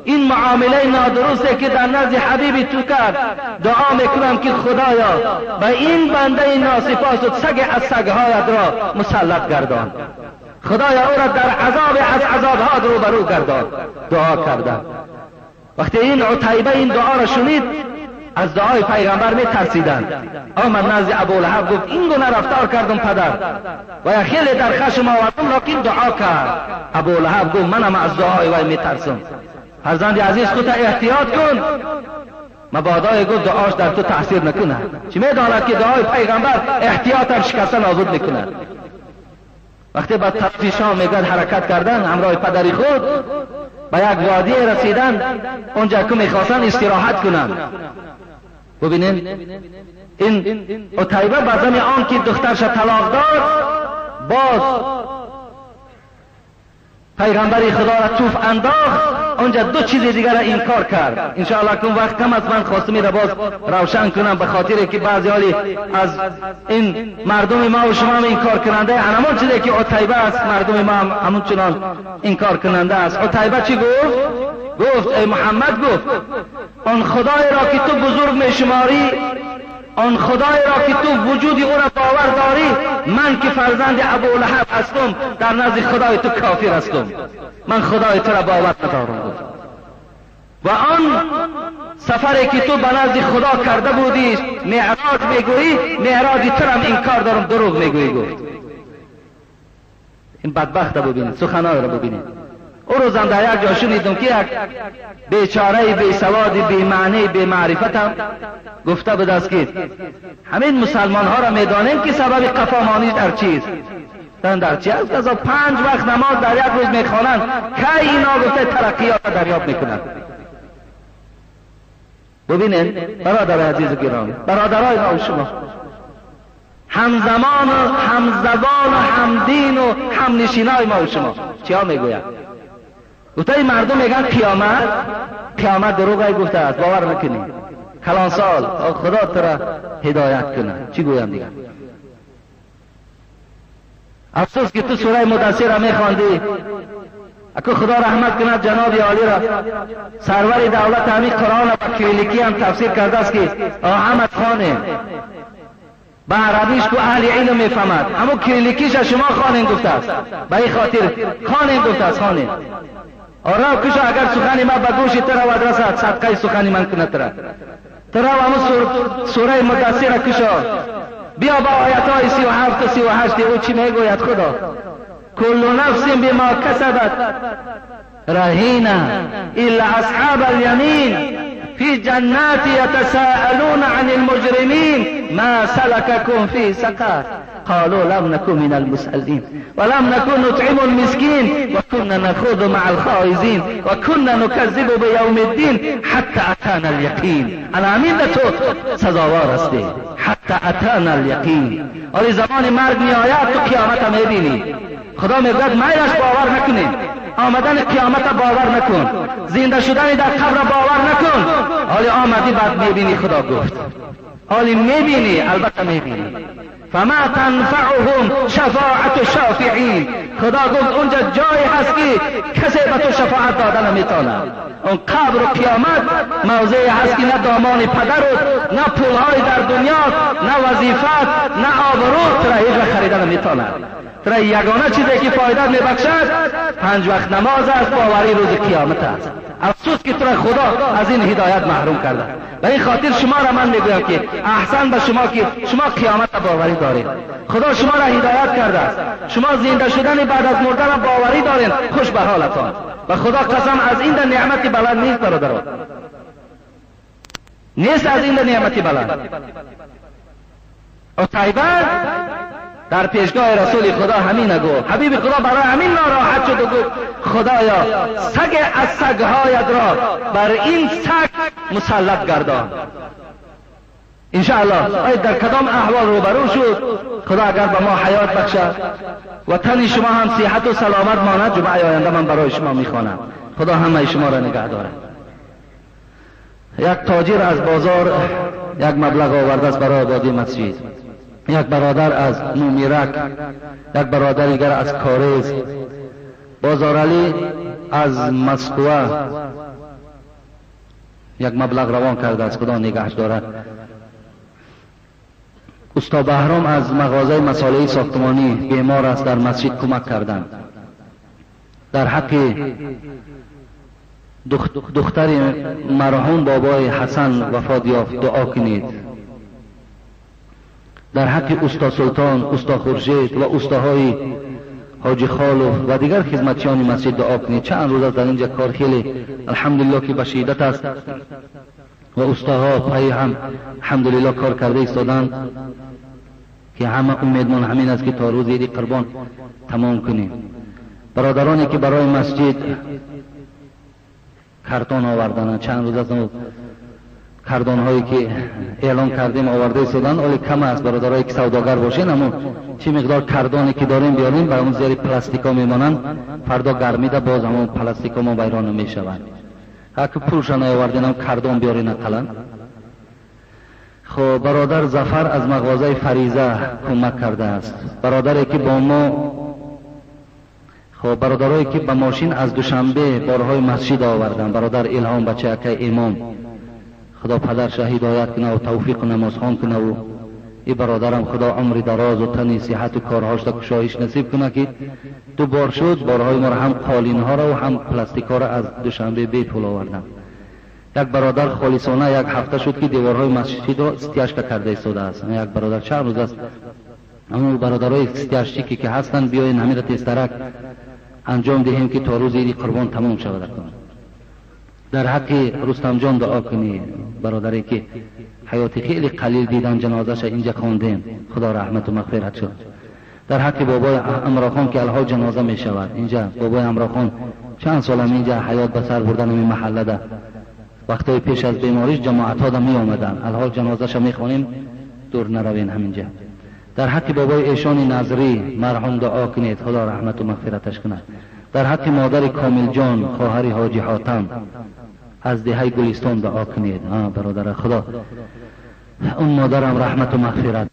این معامله نادرسته که در نزد حبیبی تو کرد، دعا میکنم که خدایا به این بنده ناسپاس و سگ از سگهایت را مسلط گردان، خدایا او را در عذاب از عذابها روبرو گردان. دعا کردن. وقتی این عتیبه این دعا را شنید از دعای پیغمبر می ترسیدند. آمد نزد ابولهب گفت این گونه رفتار کردم پدر و خیلی در خشم آوردم، لکن دعا کرد. ابولهب گفت منم از دعای وی می ترسم. فرزند عزیز خودت احتیاط کن، مبادای گفت دعاش در تو تاثیر نکنه. چی میداند که دعای پیغمبر احتیاطم شکسته نابود میکند. وقتی به طرف شام میگن حرکت کردن همراه پدری خود به یک وادی رسیدن، اونجا که میخواستن استراحت کنند. ببینین این عتیبه به آن که دخترش طلاق داد باز پیغمبر خدا را توف انداخت. اونجا دو چیز دیگر را انکار کرد. انشاءالله که وقت کم از من خواستم را باز روشن کنم، به خاطر که بعضی حالی از این مردم ما و شما هم انکار کننده همون چیزی که عتیبه است، مردم ما هم همون چنان انکار کننده است. عتیبه چی گفت؟ گفت ای محمد، گفت آن خدای را که تو بزرگ می شماری، آن خدای را که تو وجود او را باور داری، من که فرزند ابولهب هستم در نزد خدای تو کافر هستم، من خدای تو را باور ندارم. گفت و آن سفری که تو به نزد خدا کرده بودی معراج میگویی، معراج تو را انکار دارم، دروغ میگویی. گفت این بدبخت را ببینید، سخنای را ببینید. او روزم در یک جا شنیدم که یک بیچاره بی سواد بی معنی بی معرفت هم گفته بود است که همین مسلمان ها را میدانیم که سبب قفامانی در چیست، در چی است؟ از 5 وقت نماز در یک روز میخوانند، کی اینا گفته ترقیات را دریافت میکنند. ببینید برادر عزیز و گرامی، برادرای ما و شما همزمان و همزبان و همدین و همنشینای ما و شما چیا میگوید؟ گفته این مردم میگن قیامت، قیامت دروغ گفته است، باور نکنید. کلان سال خدا تو را هدایت کنه. چی گویم دیگه؟ افسوس که تو سوره مدثر را میخواندی. اکو خدا رحمت کند جناب عالی را، سرور دولت همین قرآن را با کریلیکی هم تفسیر کرده است که احمد خانه به عربیش کو اهل علم میفهمد، همون کریلیکیش شما خانین گفته است، به این خاطر خانین گفته است، خانین. آره کشا اگر سخنی ما به گوش تو رود رسد، صدقه سخنی من کند ترا ترا همون سوره مدثر کشا بیا با آیت های 37 و 38 او چی میگوید خدا؟ کل نفس بما کسبت رهینه الا اصحاب الیمین في جنات يتساءلون عن المجرمين ما سلككم في سقر قالوا لم نكن من المصلين ولم نكن نطعم المسكين وكنا نخوض مع الخائزين وكنا نكذب بيوم الدين حتى أتانا اليقين. انا امین تو سزاوار هستی. حتى أتانا اليقين. ولی زمان مرگ می آید تو قیامت هم میبینی. خدا میگوید میلش باور نکنی، آمدن قیامت باور نکن، زنده شدن در قبر باور نکن. حالی آمدی بعد میبینی. خدا گفت حالی میبینی، البته میبینی. فما تنفعهم شفاعت الشافعین. خدا گفت اونجا جایی هست که کسی به تو شفاعت دادن نمیتونه. اون قبر و قیامت موضعی هست که نه دامان پدر و نه پولهای در دنیا، نه وظیفت، نه آبرو تو را هیچ وقت خریدن نمیتونه. ترا یگانه چیزی که فایده میبخشد 5 وقت نماز است، باوری روز قیامت است. افسوس که ترا خدا از این هدایت محروم کرده. به این خاطر شما را من میگویم که احسن به شما که شما قیامت باوری دارید، خدا شما را هدایت کرده است، شما زنده شدن بعد از مردن باوری دارید، خوش به حالتان. و خدا قسم از این نعمت بلند نیست برادران، نیست از این نعمت بلند. عتیبه در پیشگاه رسول خدا همین گفت. حبیب خدا برای همین ناراحت شد و گفت خدایا سگ از سگهایت را بر این سگ مسلط گردان. انشاءالله در کدام احوال روبرو شد، خدا اگر به ما حیات بخشد و تن شما هم صحت و سلامت ماند، جمعه آینده من برای شما میخوانم. خدا همه شما را نگه دارد. یک تاجر از بازار یک مبلغ آورده است برای آبادی مسجد، یک برادر از نومیرک، یک برادر دیگر از کاریز، بازار علی از مسکوه یک مبلغ روان کرده است، خدا نگهش دارد. استا بهرام از مغازه مصالح ساختمانی بیمار است، در مسجد کمک کردند. در حق دختر مرحوم بابای حسن وفات یافت دعا کنید. در حق استا سلطان، استا خورشید و استاهای حاجی خالف و دیگر خدمتچیان مسجد دعا کنید. چند روز در اینجا کار خیلی الحمدلله که به شدت است و استاها پای هم الحمدلله کار کرده ایستادند که همه امیدمان همین است که تا روز عید قربان تمام کنیم. برادرانی که برای مسجد کارتون آوردند، چند روز از کردان هایی که اعلان کردیم آورده ایستادند، ولی کم است. برادرایی که سوداگر باشین همون چی مقدار کردانی که داریم بیاریم، برای اون زیر پلاستیکا میمانند، فردا گرمیده باز همون پلاستیکا ما ویران میشوند. هر که پولش نیاوردین هم کردان بیارین اقلا. خب برادر ظفر از مغازه فریزه کمک کرده است. برادری که با ما، خب برادرایی که با ماشین از دوشنبه بارهای مسجد آوردن، برادر الهام بچه اکه امام، Худо падарша ҳидоят кунад ва тавфиқ намозхон кунад ва ин бародарам Худо умри дароз ва тани сиҳату корҳошда кушоиш насиб кунад, ки ду бор шуд борҳои моро ҳам қолинҳоро ва ҳам пластикҳоро аз Душанбе бепул оварданд. Як бародар холисона як ҳафта шуд, ки деворҳои масҷидро стяжка карда истодааст. Як бародар чанд рӯз аст, ҳамон бародарои стяжчике ки ҳастанд, биёен ҳаминро тезтарак анҷом диҳем, ки то рӯзи иди қурбон тамом шавад. Дар ҳаққи Рустамҷон дуо кунӣ, бародаре ки ҳаёти хеле қалил дидан, ҷанозаша инҷа хондем, Худо раҳмату мағфират шуд. Дар ҳаққи бобои Амрохон, ки алҳол ҷаноза мешавад инҷа. Бобои Амрохон чанд солам инҷа ҳаёт ба сар бурдан, ҳамин маҳаллада вақтҳои пеш аз бемориш ҷамоатҳода меомаданд. Алҳол ҷанозаша мехонем, дур наравен, ҳаминҷа. Дар ҳаққи бобои эшони Назрӣ марҳум дуо кунед, Худо раҳмату мағфираташ кунад. Дар ҳаққи модари Комилҷон, хоҳари ҳоҷи Ҳотам аз деҳаи Гулистон дуо кунед. Бародара, Худо он модарам раҳмату мағфират.